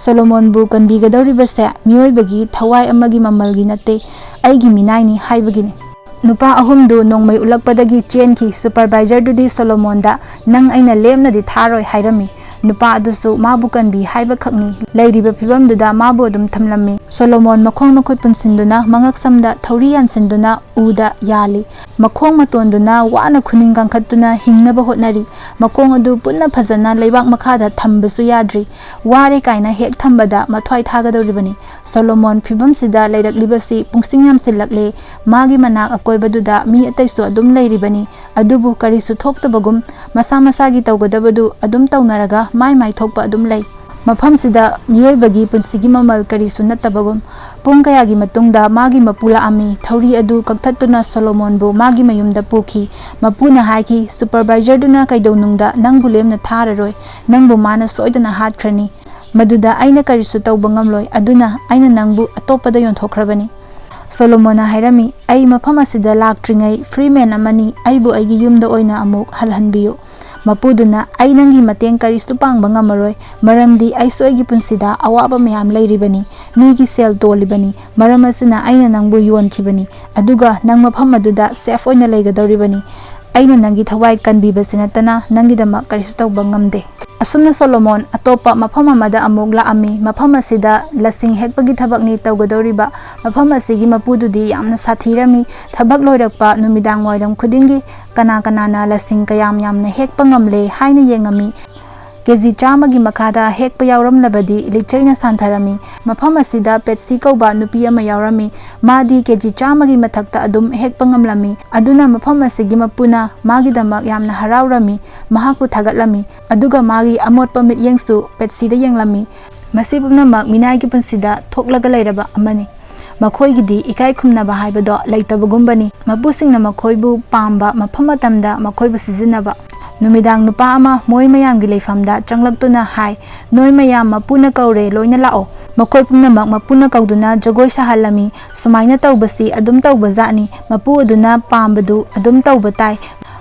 ꯁꯣꯂꯣꯃꯣꯟꯕꯨ ꯀꯟꯕꯤꯒꯗꯧꯔꯤꯕꯁꯦ ꯃꯤꯑꯣꯏꯕꯒꯤ ꯊꯋꯥꯏ ꯑꯃꯒꯤ ꯃꯃꯜꯒꯤ ꯅꯠꯇꯦ, ꯑꯩꯒꯤ ꯃꯤꯅꯥꯏꯅꯤ ꯍꯥꯏꯕꯒꯤꯅꯤ"꯫ ꯅꯨꯄꯥ ꯑꯍꯨꯝꯗꯨ ꯅꯣꯡꯃꯩ ꯎꯠꯂꯛꯄꯗꯒꯤ ꯆꯦꯟꯈꯤ꯫ ꯁꯨꯄꯔꯚꯥꯏꯖꯔꯗꯨꯗꯤ ꯁꯣꯂꯣꯃꯣꯟꯗ, "ꯅꯪ ꯑꯩꯅ ꯂꯦꯝꯅꯗꯤ ꯊꯥꯔꯣꯏ" ꯍꯥꯏꯔꯝꯃꯤ꯫ ꯅꯨꯄꯥ ꯑꯗꯨꯁꯨ ꯃꯥꯕꯨ ꯀꯟꯕꯤ ꯍꯥꯏꯕꯈꯛꯅꯤ꯫ ꯂꯩꯔꯤꯕ ꯐꯤꯕꯝꯗꯨꯗ ꯃꯥꯕꯨ ꯑꯗꯨꯝ ꯊꯝꯂꯝꯃꯤ꯫ ꯁꯣꯂꯣꯃꯣꯟ ꯃꯈꯣꯡ ꯃꯈꯨꯠ ꯄꯨꯟꯁꯤꯟꯗꯨꯅ ꯃꯉꯛꯁꯝꯗ ꯊꯧꯔꯤ ꯌꯥꯟꯁꯤꯟꯗꯨꯅ ꯎꯗ ꯌꯥꯜꯂꯤ꯫ ꯃꯈꯣꯡ ꯃꯇꯣꯟꯗꯨꯅ ꯋꯥꯅ ꯈꯨꯅꯤꯡ ꯀꯥꯡꯈꯠꯇꯨꯅ ꯍꯤꯡꯅꯕ ꯍꯣꯠꯅꯔꯤ꯫ ꯃꯈꯣꯡ ꯑꯗꯨ ꯄꯨꯟꯅ ꯐꯖꯅ ꯂꯩꯕꯥꯛ ꯃꯈꯥꯗ ꯊꯝꯕꯁꯨ ꯌꯥꯗ꯭ꯔꯤ꯫ ꯋꯥꯔꯦ ꯀꯥꯏꯅ ꯍꯦꯛ ꯊꯝꯕꯗ ꯃꯊ꯭ꯋꯥꯏ ꯊꯥꯒꯗꯧꯔꯤꯕꯅꯤ꯫ ꯁꯣꯂꯣꯃꯣꯟ ꯐꯤꯕꯝꯁꯤꯗ ꯂꯩꯔꯛꯂꯤꯕꯁꯤ ꯄꯨꯡꯁꯤꯡ ꯌꯥꯝꯁꯤꯜꯂꯛꯂꯦ꯫ ꯃꯥꯒꯤ ꯃꯅꯥꯛ ꯑꯀꯣꯏꯕꯗꯨꯗ ꯃꯤ ꯑꯇꯩꯁꯨ ꯑꯗꯨꯝ ꯂꯩꯔꯤꯕꯅꯤ꯫ ꯑꯗꯨꯕꯨ ꯀꯔꯤꯁꯨ ꯊꯣꯛꯇꯕꯒꯨꯝ ꯃꯁꯥ ꯃꯁꯥꯒꯤ ꯇꯧꯒꯗꯕꯗꯨ ꯑꯗꯨꯝ ꯇꯧꯅꯔꯒ ꯃꯥꯏ ꯃꯥꯏ ꯊꯣꯛꯄ ꯑꯗꯨꯝ ꯂꯩ꯫ ꯃꯐꯝꯁꯤꯗ ꯃꯤꯑꯣꯏꯕꯒꯤ ꯄꯨꯟꯁꯤꯒꯤ ꯃꯃꯜ ꯀꯔꯤꯁꯨ ꯅꯠꯇꯕꯒꯨꯝ꯫ ꯄꯨꯡ ꯀꯌꯥꯒꯤ ꯃꯇꯨꯡꯗ ꯃꯥꯒꯤ ꯃꯄꯨ ꯂꯥꯛꯑꯝꯃꯤ꯫ ꯊꯧꯔꯤ ꯑꯗꯨ ꯀꯛꯊꯠꯇꯨꯅ ꯁꯣꯂꯣꯃꯣꯟꯕꯨ ꯃꯥꯒꯤ ꯃꯌꯨꯝꯗ ꯄꯨꯈꯤ꯫ ꯃꯄꯨꯅ ꯍꯥꯏꯈꯤ, "ꯁꯨꯄꯔꯚꯥꯏꯖꯔꯗꯨꯅ ꯀꯩꯗꯧꯅꯨꯡꯗ ꯅꯪꯕꯨ ꯂꯦꯝꯅ ꯊꯥꯔꯔꯣꯏ꯫ ꯅꯪꯕꯨ ꯃꯥꯅ ꯁꯣꯏꯗꯅ ꯍꯥꯠꯈ꯭ꯔꯅꯤ꯫ ꯃꯗꯨꯗ ꯑꯩꯅ ꯀꯔꯤꯁꯨ ꯇꯧꯕ ꯉꯝꯂꯣꯏ꯫ ꯑꯗꯨꯅ ꯑꯩꯅ ꯅꯪꯕꯨ ꯑꯇꯣꯞꯄꯗ ꯌꯣꯟꯊꯣꯛꯈ꯭ꯔꯕꯅꯤ꯫" ꯁꯣꯂꯣꯃꯣꯟꯅ ꯍꯥꯏꯔꯝꯃꯤ, "ꯑꯩ ꯃꯐꯝ ꯑꯁꯤꯗ ꯂꯥꯛꯇ꯭ꯔꯤꯉꯩ ꯐ꯭ꯔꯤ ꯃꯦꯟ ꯑꯃꯅꯤ꯫ ꯑꯩꯕꯨ ꯑꯩꯒꯤ ꯌꯨꯝꯗ ꯑꯣꯏꯅ ꯑꯃꯨꯛ ꯍꯜꯍꯟꯕꯤꯌꯨ꯫" ꯃꯄꯨꯗꯨꯅ, "ꯑꯩ ꯅꯪꯒꯤ ꯃꯇꯦꯡ ꯀꯔꯤꯁꯨ ꯄꯥꯡꯕ ꯉꯝꯃꯔꯣꯏ, ꯃꯔꯝꯗꯤ ꯑꯩꯁꯨ ꯑꯩꯒꯤ ꯄꯨꯟꯁꯤꯗ ꯑꯋꯥꯕ ꯃꯌꯥꯝ ꯂꯩꯔꯤꯕꯅꯤ꯫ ꯃꯤꯒꯤ ꯁꯦꯜ ꯇꯣꯜꯂꯤꯕꯅꯤ꯫ ꯃꯔꯝ ꯑꯁꯤꯅ ꯑꯩꯅ ꯅꯪꯕꯨ ꯌꯣꯟꯈꯤꯕꯅꯤ꯫ ꯑꯗꯨꯒ ꯅꯪ ꯃꯐꯝ ꯑꯗꯨꯗ ꯁꯦꯐ ꯑꯣꯏꯅ ꯂꯩꯒꯗꯧꯔꯤꯕꯅꯤ꯫ ꯑꯩꯅ ꯅꯪꯒꯤ ꯊꯋꯥꯏ ꯀꯟꯕꯤꯕꯁꯤ ꯅꯠꯇꯅ ꯅꯪꯒꯤꯗꯃꯛ ꯀꯔꯤꯁꯨ ꯇꯧꯕ ꯉꯝꯗꯦ꯫" ꯑꯁꯨꯝꯅ ꯁꯣꯂꯣꯃꯣꯟ ꯑꯇꯣꯞꯄ ꯃꯐꯝ ꯑꯃꯗ ꯑꯃꯨꯛ ꯂꯥꯛꯑꯝꯃꯤ꯫ ꯃꯐꯝ ꯑꯁꯤꯗ ꯂꯁꯤꯡ ꯍꯦꯛꯄꯒꯤ ꯊꯕꯛꯅꯤ ꯇꯧꯒꯗꯧꯔꯤꯕ꯫ ꯃꯐꯝ ꯑꯁꯤꯒꯤ ꯃꯄꯨꯗꯨꯗꯤ ꯌꯥꯝꯅ ꯁꯥꯊꯤꯔꯝꯃꯤ꯫ ꯊꯕꯛ ꯂꯣꯏꯔꯛꯄ ꯅꯨꯃꯤꯗꯥꯡ ꯋꯥꯏꯔꯝ ꯈꯨꯗꯤꯡꯒꯤ ꯀꯅꯥ ꯀꯅꯥꯅ ꯂꯁꯤꯡ ꯀꯌꯥꯝ ꯌꯥꯝꯅ ꯍꯦꯛꯄ ꯉꯝꯂꯦ ꯍꯥꯏꯅ ꯌꯦꯡꯉꯝꯃꯤ꯫ ꯀꯦ ꯖꯤ ꯆꯥꯝꯃꯒꯤ ꯃꯈꯥꯗ ꯍꯦꯛꯄ ꯌꯥꯎꯔꯝꯂꯕꯗꯤ ꯂꯤꯆꯩꯅ ꯁꯥꯟꯊꯔꯝꯃꯤ꯫ ꯃꯐꯝ ꯑꯁꯤꯗ ꯄꯦꯠꯁꯤ ꯀꯧꯕ ꯅꯨꯄꯤ ꯑꯃ ꯌꯥꯎꯔꯝꯃꯤ꯫ ꯃꯥꯗꯤ ꯀꯦ ꯖꯤ ꯆꯥꯝꯃꯒꯤ ꯃꯊꯛꯇ ꯑꯗꯨꯝ ꯍꯦꯛꯄ ꯉꯝꯂꯝꯃꯤ꯫ ꯑꯗꯨꯅ ꯃꯐꯝ ꯑꯁꯤꯒꯤ ꯃꯄꯨꯅ ꯃꯥꯒꯤꯗꯃꯛ ꯌꯥꯝꯅ ꯍꯔꯥꯎꯔꯝꯃꯤ, ꯃꯍꯥꯛꯄꯨ ꯊꯥꯒꯠꯂꯝꯃꯤ꯫ ꯑꯗꯨꯒ ꯃꯥꯒꯤ ꯑꯃꯣꯠꯄ ꯃꯤꯠꯌꯦꯡꯁꯨ ꯄꯦꯠꯁꯤꯗ ꯌꯦꯡꯂꯝꯃꯤ꯫ ꯃꯁꯤ ꯄꯨꯝꯅꯃꯛ ꯃꯤꯅꯥꯏꯒꯤ ꯄꯨꯟꯁꯤꯗ ꯊꯣꯛꯂꯒ ꯂꯩꯔꯕ ꯑꯃꯅꯤ꯫ ꯃꯈꯣꯏꯒꯤꯗꯤ ꯏꯀꯥꯏ ꯈꯨꯝꯅꯕ ꯍꯥꯏꯕꯗꯣ ꯂꯩꯇꯕꯒꯨꯝꯕꯅꯤ꯫ ꯃꯄꯨꯁꯤꯡꯅ ꯃꯈꯣꯏꯕꯨ ꯄꯥꯝꯕ ꯃꯐꯝ ꯃꯇꯝꯗ ꯃꯈꯣꯏꯕꯨ ꯁꯤꯖꯤꯟꯅꯕ꯫ ꯅꯨꯃꯤꯗꯥꯡ ꯅꯨꯄꯥ ꯑꯃ ꯃꯣꯏ ꯃꯌꯥꯝꯒꯤ ꯂꯩꯐꯝꯗ ꯆꯪꯂꯛꯇꯨꯅ ꯍꯥꯏ, "ꯅꯣꯏ ꯃꯌꯥꯝ, ꯃꯄꯨꯅ ꯀꯧꯔꯦ, ꯂꯣꯏꯅ ꯂꯥꯛꯑꯣ꯫" ꯃꯈꯣꯏ ꯄꯨꯝꯅꯃꯛ ꯃꯄꯨꯅ ꯀꯧꯗꯨꯅ ꯖꯒꯣꯏ ꯁꯥꯍꯜꯂꯝꯃꯤ꯫ ꯁꯨꯃꯥꯏꯅ ꯇꯧꯕꯁꯤ ꯑꯗꯨꯝ ꯇꯧꯕꯖꯥꯠꯅꯤ꯫ ꯃꯄꯨ ꯑꯗꯨꯅ ꯄꯥꯝꯕꯗꯨ ꯑꯗꯨꯝ ꯇꯧꯕ ꯇꯥꯏ꯫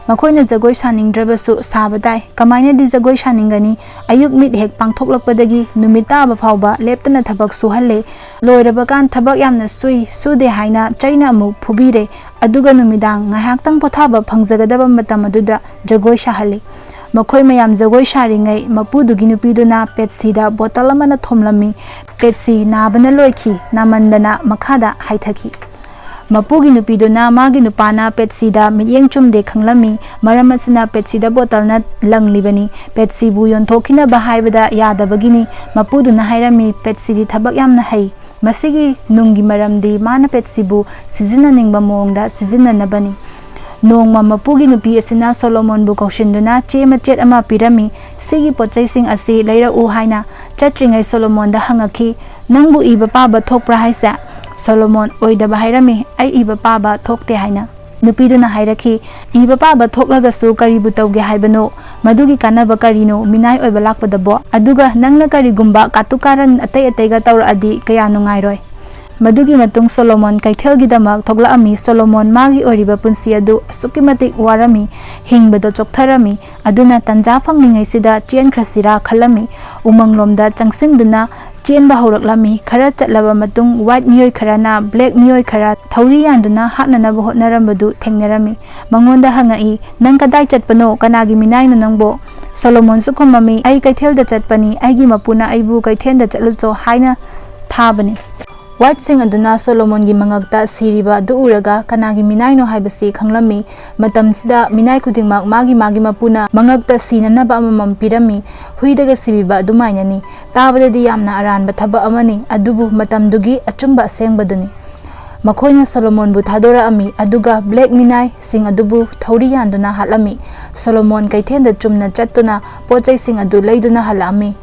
ꯃꯈꯣꯏꯅ ꯖꯒꯣꯏ ꯁꯥꯅꯤꯡꯗ꯭ꯔꯕꯁꯨ ꯁꯥꯕ ꯇꯥꯏ꯫ ꯀꯃꯥꯏꯅꯗꯤ ꯖꯒꯣꯏ ꯁꯥꯅꯤꯡꯒꯅꯤ? ꯑꯌꯨꯛ ꯃꯤꯠ ꯍꯦꯛ ꯄꯥꯡꯊꯣꯛꯂꯛꯄꯗꯒꯤ ꯅꯨꯃꯤꯠ ꯇꯥꯕ ꯐꯥꯎꯕ ꯂꯦꯞꯇꯅ ꯊꯕꯛ ꯁꯨꯍꯜꯂꯦ꯫ ꯂꯣꯏꯔꯕꯀꯥꯟ ꯊꯕꯛ ꯌꯥꯝꯅ ꯁꯨꯏ, ꯁꯨꯗꯦ ꯍꯥꯏꯅ ꯆꯩꯅ ꯑꯃꯨꯛ ꯐꯨꯕꯤꯔꯦ꯫ ꯑꯗꯨꯒ ꯅꯨꯃꯤꯗꯥꯡ ꯉꯥꯏꯍꯥꯛꯇꯪ ꯄꯣꯊꯥꯕ ꯐꯪꯖꯒꯗꯕ ꯃꯇꯝ ꯑꯗꯨꯗ ꯖꯒꯣꯏ ꯁꯥꯍꯜꯂꯤ꯫ ꯃꯈꯣꯏ ꯃꯌꯥꯝ ꯖꯒꯣꯏ ꯁꯥꯔꯤꯉꯩ ꯃꯄꯨꯗꯨꯒꯤ ꯅꯨꯄꯤꯗꯨꯅ ꯄꯦꯠꯁꯤꯗ ꯕꯣꯇꯜ ꯑꯃꯅ ꯊꯣꯝꯂꯝꯃꯤ꯫ ꯄꯦꯠꯁꯤ ꯅꯥꯕꯅ ꯂꯣꯏꯈꯤ, ꯅꯥꯃꯟꯗꯅ ꯃꯈꯥꯗ ꯍꯥꯏꯊꯈꯤ꯫ ꯃꯄꯨꯒꯤ ꯅꯨꯄꯤꯗꯨꯅ ꯃꯥꯒꯤ ꯅꯨꯄꯥꯅ ꯄꯦꯠꯁꯤꯗ ꯃꯤꯠꯌꯦꯡ ꯆꯨꯝꯗꯦ ꯈꯪꯂꯝꯃꯤ꯫ ꯃꯔꯝ ꯑꯁꯤꯅ ꯄꯦꯠꯁꯤꯗ ꯕꯣꯇꯜꯅ ꯂꯪꯂꯤꯕꯅꯤ꯫ ꯄꯦꯠꯁꯤꯕꯨ ꯌꯣꯟꯊꯣꯛꯈꯤꯅꯕ ꯍꯥꯏꯕꯗ ꯌꯥꯗꯕꯒꯤꯅꯤ꯫ ꯃꯄꯨꯗꯨꯅ ꯍꯥꯏꯔꯝꯃꯤ, "ꯄꯦꯠꯁꯤꯗꯤ ꯊꯕꯛ ꯌꯥꯝꯅ ꯍꯩ꯫ ꯃꯁꯤꯒꯤ ꯅꯨꯡꯒꯤ ꯃꯔꯝꯗꯤ ꯃꯥꯅ ꯄꯦꯠꯁꯤꯕꯨ ꯁꯤꯖꯤꯟꯅꯅꯤꯡꯕ ꯃꯑꯣꯡꯗ ꯁꯤꯖꯤꯟꯅꯅꯕꯅꯤ"꯫ ꯅꯣꯡꯃ ꯃꯄꯨꯒꯤ ꯅꯨꯄꯤ ꯑꯁꯤꯅ ꯁꯣꯂꯣꯃꯣꯟꯕꯨ ꯀꯧꯁꯤꯟꯗꯨꯅ ꯆꯦ ꯃꯆꯦꯠ ꯑꯃ ꯄꯤꯔꯝꯃꯤ꯫ "ꯁꯤꯒꯤ ꯄꯣꯠꯆꯩꯁꯤꯡ ꯑꯁꯤ ꯂꯩꯔꯛꯎ" ꯍꯥꯏꯅ ꯆꯠꯇ꯭ꯔꯤꯉꯩ ꯁꯣꯂꯣꯃꯣꯟꯗ ꯍꯪꯉꯛꯈꯤ, "ꯅꯪꯕꯨ ꯏꯕ ꯄꯥꯕ ꯊꯣꯛꯄ꯭ꯔꯥ ꯍꯥꯏꯁꯦ?" ꯁꯣꯂꯣꯃꯣꯟ ꯑꯣꯏꯗꯕ ꯍꯥꯏꯔꯝꯃꯤ, "ꯑꯩ ꯏꯕ ꯄꯥꯕ ꯊꯣꯛꯇꯦ" ꯍꯥꯏꯅ꯫ ꯅꯨꯄꯤꯗꯨꯅ ꯍꯥꯏꯔꯛꯈꯤ, "ꯏꯕ ꯄꯥꯕ ꯊꯣꯛꯂꯒꯁꯨ ꯀꯔꯤꯕꯨ ꯇꯧꯒꯦ ꯍꯥꯏꯕꯅꯣ? ꯃꯗꯨꯒꯤ ꯀꯥꯟꯅꯕ ꯀꯔꯤꯅꯣ ꯃꯤꯅꯥꯏ ꯑꯣꯏꯕ ꯂꯥꯛꯄꯗꯕꯣ? ꯑꯗꯨꯒ ꯅꯪꯅ ꯀꯔꯤꯒꯨꯝꯕ ꯀꯥꯇꯨ ꯀꯥꯔꯟ ꯑꯇꯩ ꯑꯇꯩꯒ ꯇꯧꯔꯛꯑꯗꯤ ꯀꯌꯥ ꯅꯨꯡꯉꯥꯏꯔꯣꯏ"꯫ ꯃꯗꯨꯒꯤ ꯃꯇꯨꯡ ꯁꯣꯂꯣꯃꯣꯟ ꯀꯩꯊꯦꯜꯒꯤꯗꯃꯛ ꯊꯣꯛꯂꯛꯑꯝꯃꯤ꯫ ꯁꯣꯂꯣꯃꯣꯟ ꯃꯥꯒꯤ ꯑꯣꯏꯔꯤꯕ ꯄꯨꯟꯁꯤ ꯑꯗꯨ ꯑꯁꯨꯛꯀꯤ ꯃꯇꯤꯛ ꯋꯥꯔꯝꯃꯤ, ꯍꯤꯡꯕꯗ ꯆꯣꯛꯊꯔꯝꯃꯤ꯫ ꯑꯗꯨꯅ ꯇꯟꯖꯥ ꯐꯪꯂꯤꯉꯩꯁꯤꯗ ꯆꯦꯟꯈ꯭ꯔꯁꯤꯔꯥ ꯈꯜꯂꯝꯃꯤ꯫ ꯎꯃꯪꯂꯣꯝꯗ ꯆꯪꯁꯤꯟꯗꯨꯅ ꯆꯦꯟꯕ ꯍꯧꯔꯛꯂꯝꯃꯤ꯫ ꯈꯔ ꯆꯠꯂꯕ ꯃꯇꯨꯡ ꯋꯥꯏꯠ ꯃꯤꯑꯣꯏ ꯈꯔꯅ ꯕ꯭ꯂꯦꯛ ꯃꯤꯑꯣꯏ ꯈꯔ ꯊꯧꯔꯤ ꯌꯥꯟꯗꯨꯅ ꯍꯥꯠꯅꯅꯕ ꯍꯣꯠꯅꯔꯝꯕꯗꯨ ꯊꯦꯡꯅꯔꯝꯃꯤ꯫ ꯃꯉꯣꯟꯗ ꯍꯪꯉꯛꯏ, "ꯅꯪ ꯀꯗꯥꯏ ꯆꯠꯄꯅꯣ? ꯀꯅꯥꯒꯤ ꯃꯤꯅꯥꯏꯅꯣ ꯅꯪꯕꯣ?" ꯁꯣꯂꯣꯃꯣꯟꯁꯨ ꯈꯨꯝꯃꯝꯃꯤ, "ꯑꯩ ꯀꯩꯊꯦꯜꯗ ꯆꯠꯄꯅꯤ, ꯑꯩꯒꯤ ꯃꯄꯨꯅ ꯑꯩꯕꯨ ꯀꯩꯊꯦꯜꯗ ꯆꯠꯂꯨꯆꯣ ꯍꯥꯏꯅ ꯊꯥꯕꯅꯤ"꯫ ꯋꯥꯏꯠꯁꯤꯡ ꯑꯗꯨꯅ ꯁꯣꯂꯣꯃꯣꯟꯒꯤ ꯃꯉꯛꯇ ꯁꯤꯔꯤꯕ ꯑꯗꯨ ꯎꯔꯒ ꯀꯅꯥꯒꯤ ꯃꯤꯅꯥꯏꯅꯣ ꯍꯥꯏꯕꯁꯤ ꯈꯪꯂꯝꯃꯤ꯫ ꯃꯇꯝꯁꯤꯗ ꯃꯤꯅꯥꯏ ꯈꯨꯗꯤꯡꯃꯛ ꯃꯥꯒꯤ ꯃꯥꯒꯤ ꯃꯄꯨꯅ ꯃꯉꯛꯇ ꯁꯤꯅꯅꯕ ꯑꯃꯃꯝ ꯄꯤꯔꯝꯃꯤ꯫ ꯍꯨꯏꯗꯒ ꯁꯤꯕꯤꯕ ꯑꯗꯨꯃꯥꯏꯅꯅꯤ꯫ ꯇꯥꯕꯗꯗꯤ ꯌꯥꯝꯅ ꯑꯔꯥꯟꯕ ꯊꯕꯛ ꯑꯃꯅꯤ, ꯑꯗꯨꯕꯨ ꯃꯇꯝꯗꯨꯒꯤ ꯑꯆꯨꯝꯕ ꯑꯁꯦꯡꯕꯗꯨꯅꯤ꯫ ꯃꯈꯣꯏꯅ ꯁꯣꯂꯣꯃꯣꯟꯕꯨ ꯊꯥꯗꯣꯔꯛꯑꯝꯃꯤ, ꯑꯗꯨꯒ ꯕ꯭ꯂꯦꯛ ꯃꯤꯅꯥꯏꯁꯤꯡ ꯑꯗꯨꯕꯨ ꯊꯧꯔꯤ ꯌꯥꯟꯗꯨꯅ ꯍꯥꯠꯂꯝꯃꯤ꯫ ꯁꯣꯂꯣꯃꯣꯟ ꯀꯩꯊꯦꯜꯗ ꯆꯨꯝꯅ ꯆꯠꯇꯨꯅ ꯄꯣꯠ ꯆꯩꯁꯤꯡ ꯑꯗꯨ ꯂꯩꯗꯨꯅ ꯍꯜꯂꯛꯑꯝꯃꯤ꯫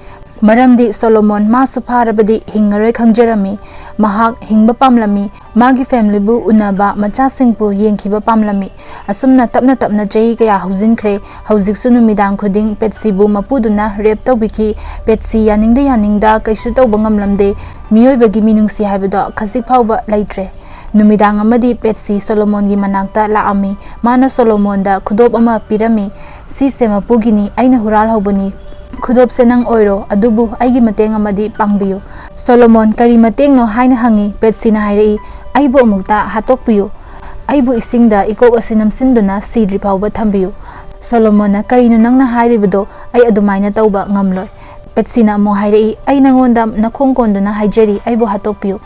ꯃꯔꯝꯗꯤ ꯁꯣꯂꯣꯃꯣꯟ ꯃꯥꯁꯨ ꯐꯥꯔꯕꯗꯤ ꯍꯤꯡꯉꯔꯣꯏ ꯈꯪꯖꯔꯝꯃꯤ꯫ ꯃꯍꯥꯛ ꯍꯤꯡꯕ ꯄꯥꯝꯂꯝꯃꯤ꯫ ꯃꯥꯒꯤ ꯐꯦꯃꯤꯂꯤꯕꯨ ꯎꯅꯕ, ꯃꯆꯥꯁꯤꯡꯕꯨ ꯌꯦꯡꯈꯤꯕ ꯄꯥꯝꯂꯝꯃꯤ꯫ ꯑꯁꯨꯝꯅ ꯇꯞꯅ ꯇꯞꯅ ꯆꯍꯤ ꯀꯌꯥ ꯍꯧꯖꯤꯟꯈ꯭ꯔꯦ꯫ ꯍꯧꯖꯤꯛꯁꯨ ꯅꯨꯃꯤꯗꯥꯡ ꯈꯨꯗꯤꯡ ꯄꯦꯠꯁꯤꯕꯨ ꯃꯄꯨꯗꯨꯅ ꯔꯦꯞ ꯇꯧꯕꯤꯈꯤ꯫ ꯄꯦꯠꯁꯤ ꯌꯥꯅꯤꯡꯗ ꯌꯥꯅꯤꯡꯗ ꯀꯩꯁꯨ ꯇꯧꯕ ꯉꯝꯂꯝꯗꯦ꯫ ꯃꯤꯑꯣꯏꯕꯒꯤ ꯃꯤꯅꯨꯡꯁꯤ ꯍꯥꯏꯕꯗꯣ ꯈꯖꯤꯛ ꯐꯥꯎꯕ ꯂꯩꯇ꯭ꯔꯦ꯫ ꯅꯨꯃꯤꯗꯥꯡ ꯑꯃꯗꯤ ꯄꯦꯠꯁꯤ ꯁꯣꯂꯣꯃꯣꯟꯒꯤ ꯃꯅꯥꯛꯇ ꯂꯥꯛꯑꯝꯃꯤ꯫ ꯃꯥꯅ ꯁꯣꯂꯣꯃꯣꯟꯗ ꯈꯨꯗꯣꯞ ꯑꯃ ꯄꯤꯔꯝꯃꯤ꯫ "ꯁꯤꯁꯦ ꯃꯄꯨꯒꯤꯅꯤ, ꯑꯩꯅ ꯍꯨꯔꯥꯜꯍꯧꯕꯅꯤ꯫ ꯈꯨꯗꯣꯞꯁꯦ ꯅꯪ ꯑꯣꯏꯔꯣ, ꯑꯗꯨꯕꯨ ꯑꯩꯒꯤ ꯃꯇꯦꯡ ꯑꯃꯗꯤ ꯄꯥꯡꯕꯤꯌꯨ"꯫ ꯁꯣꯂꯣꯃꯣꯟ ꯀꯔꯤ ꯃꯇꯦꯡꯅꯣ ꯍꯥꯏꯅ ꯍꯪꯉꯤ꯫ ꯄꯦꯠꯁꯤꯅ ꯍꯥꯏꯔꯛꯏ, "ꯑꯩꯕꯨ ꯑꯃꯨꯛꯇ ꯍꯥꯠꯇꯣꯛꯄꯤꯌꯨ꯫ ꯑꯩꯕꯨ ꯏꯁꯤꯡꯗ ꯏꯀꯣꯛ ꯑꯁꯤ ꯅꯝꯁꯤꯟꯗꯨꯅ ꯁꯤꯗ꯭ꯔꯤ ꯐꯥꯎꯕ ꯊꯝꯕꯤꯌꯨ"꯫ ꯁꯣꯂꯣꯃꯣꯟꯅ, "ꯀꯔꯤꯅꯣ ꯅꯪꯅ ꯍꯥꯏꯔꯤꯕꯗꯣ? ꯑꯩ ꯑꯗꯨꯃꯥꯏꯅ ꯇꯧꯕ ꯉꯝꯂꯣꯏ꯫" ꯄꯦꯠꯁꯤꯅ ꯑꯃꯨꯛ ꯍꯥꯏꯔꯛꯏ, "ꯑꯩ ꯅꯉꯣꯟꯗ ꯅꯈꯣꯡ ꯀꯣꯟꯗꯨꯅ ꯍꯥꯏꯖꯔꯤ, ꯑꯩꯕꯨ ꯍꯥꯠꯇꯣꯛꯄꯤꯌꯨ꯫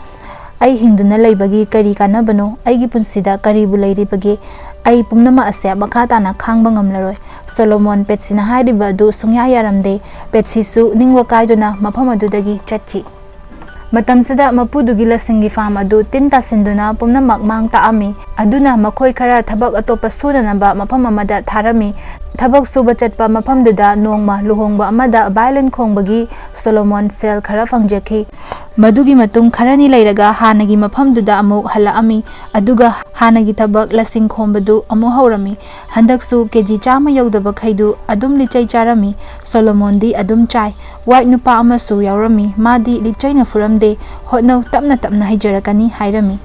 ꯑꯩ ꯍꯤꯡꯗꯨꯅ ꯂꯩꯕꯒꯤ ꯀꯔꯤ ꯀꯥꯟꯅꯕꯅꯣ? ꯑꯩꯒꯤ ꯄꯨꯟꯁꯤꯗ ꯀꯔꯤꯕꯨ ꯂꯩꯔꯤꯕꯒꯦ? ꯑꯩ ꯄꯨꯝꯅꯃꯛ ꯑꯁꯦ ꯃꯈꯥ ꯇꯥꯅ ꯈꯥꯡꯕ ꯉꯝꯂꯔꯣꯏ꯫" ꯁꯣꯂꯣꯃꯣꯟ ꯄꯦꯠꯁꯤꯅ ꯍꯥꯏꯔꯤꯕ ꯑꯗꯨ ꯁꯨꯡꯌꯥ ꯌꯥꯔꯝꯗꯦ꯫ ꯄꯦꯠꯁꯤꯁꯨ ꯅꯤꯡꯕ ꯀꯥꯏꯗꯨꯅ ꯃꯐꯝ ꯑꯗꯨꯗꯒꯤ ꯆꯠꯈꯤ꯫ ꯃꯇꯝꯁꯤꯗ ꯃꯄꯨꯗꯨꯒꯤ ꯂꯁꯤꯡꯒꯤ ꯐꯥꯝ ꯑꯗꯨ ꯇꯤꯟ ꯇꯥꯁꯤꯟꯗꯨꯅ ꯄꯨꯝꯅꯃꯛ ꯃꯥꯡ ꯇꯥꯛꯑꯝꯃꯤ꯫ ꯑꯗꯨꯅ ꯃꯈꯣꯏ ꯈꯔ ꯊꯕꯛ ꯑꯇꯣꯞꯄ ꯁꯨꯅꯅꯕ ꯃꯐꯝ ꯑꯃꯗ ꯊꯥꯔꯝꯃꯤ꯫ ꯊꯕꯛ ꯁꯨꯕ ꯆꯠꯄ ꯃꯐꯝꯗꯨꯗ ꯅꯣꯡꯃ ꯂꯨꯍꯣꯡꯕ ꯑꯃꯗ violin ꯈꯣꯡꯕꯒꯤ ꯁꯣꯂꯣꯃꯣꯟ ꯁꯦꯜ ꯈꯔ ꯐꯪꯖꯈꯤ꯫ ꯃꯗꯨꯒꯤ ꯃꯇꯨꯡ ꯈꯔꯅꯤ ꯂꯩꯔꯒ ꯍꯥꯟꯅꯒꯤ ꯃꯐꯝꯗꯨꯗ ꯑꯃꯨꯛ ꯍꯜꯂꯛꯑꯝꯃꯤ꯫ ꯑꯗꯨꯒ ꯍꯥꯟꯅꯒꯤ ꯊꯕꯛ ꯂꯁꯤꯡ ꯈꯣꯝꯕꯗꯨ ꯑꯃꯨꯛ ꯍꯧꯔꯝꯃꯤ꯫ ꯍꯟꯗꯛꯁꯨ ꯀꯦ ꯖꯤ ꯆꯥꯝꯃ ꯌꯧꯗꯕ ꯈꯩꯗꯨ ꯑꯗꯨꯝ ꯂꯤꯆꯩ ꯆꯥꯔꯝꯃꯤ꯫ ꯁꯣꯂꯣꯃꯣꯟꯗꯤ ꯑꯗꯨꯝ ꯆꯥꯏ꯫ White ꯅꯨꯄꯥ ꯑꯃꯁꯨ ꯌꯥꯎꯔꯝꯃꯤ꯫ ꯃꯥꯗꯤ ꯂꯤꯆꯩꯅ ꯐꯨꯔꯝꯗꯦ꯫ "ꯍꯣꯠꯅꯧ, ꯇꯞꯅ ꯇꯞꯅ ꯍꯩꯖꯔꯛꯀꯅꯤ" ꯍꯥꯏꯔꯝꯃꯤ꯫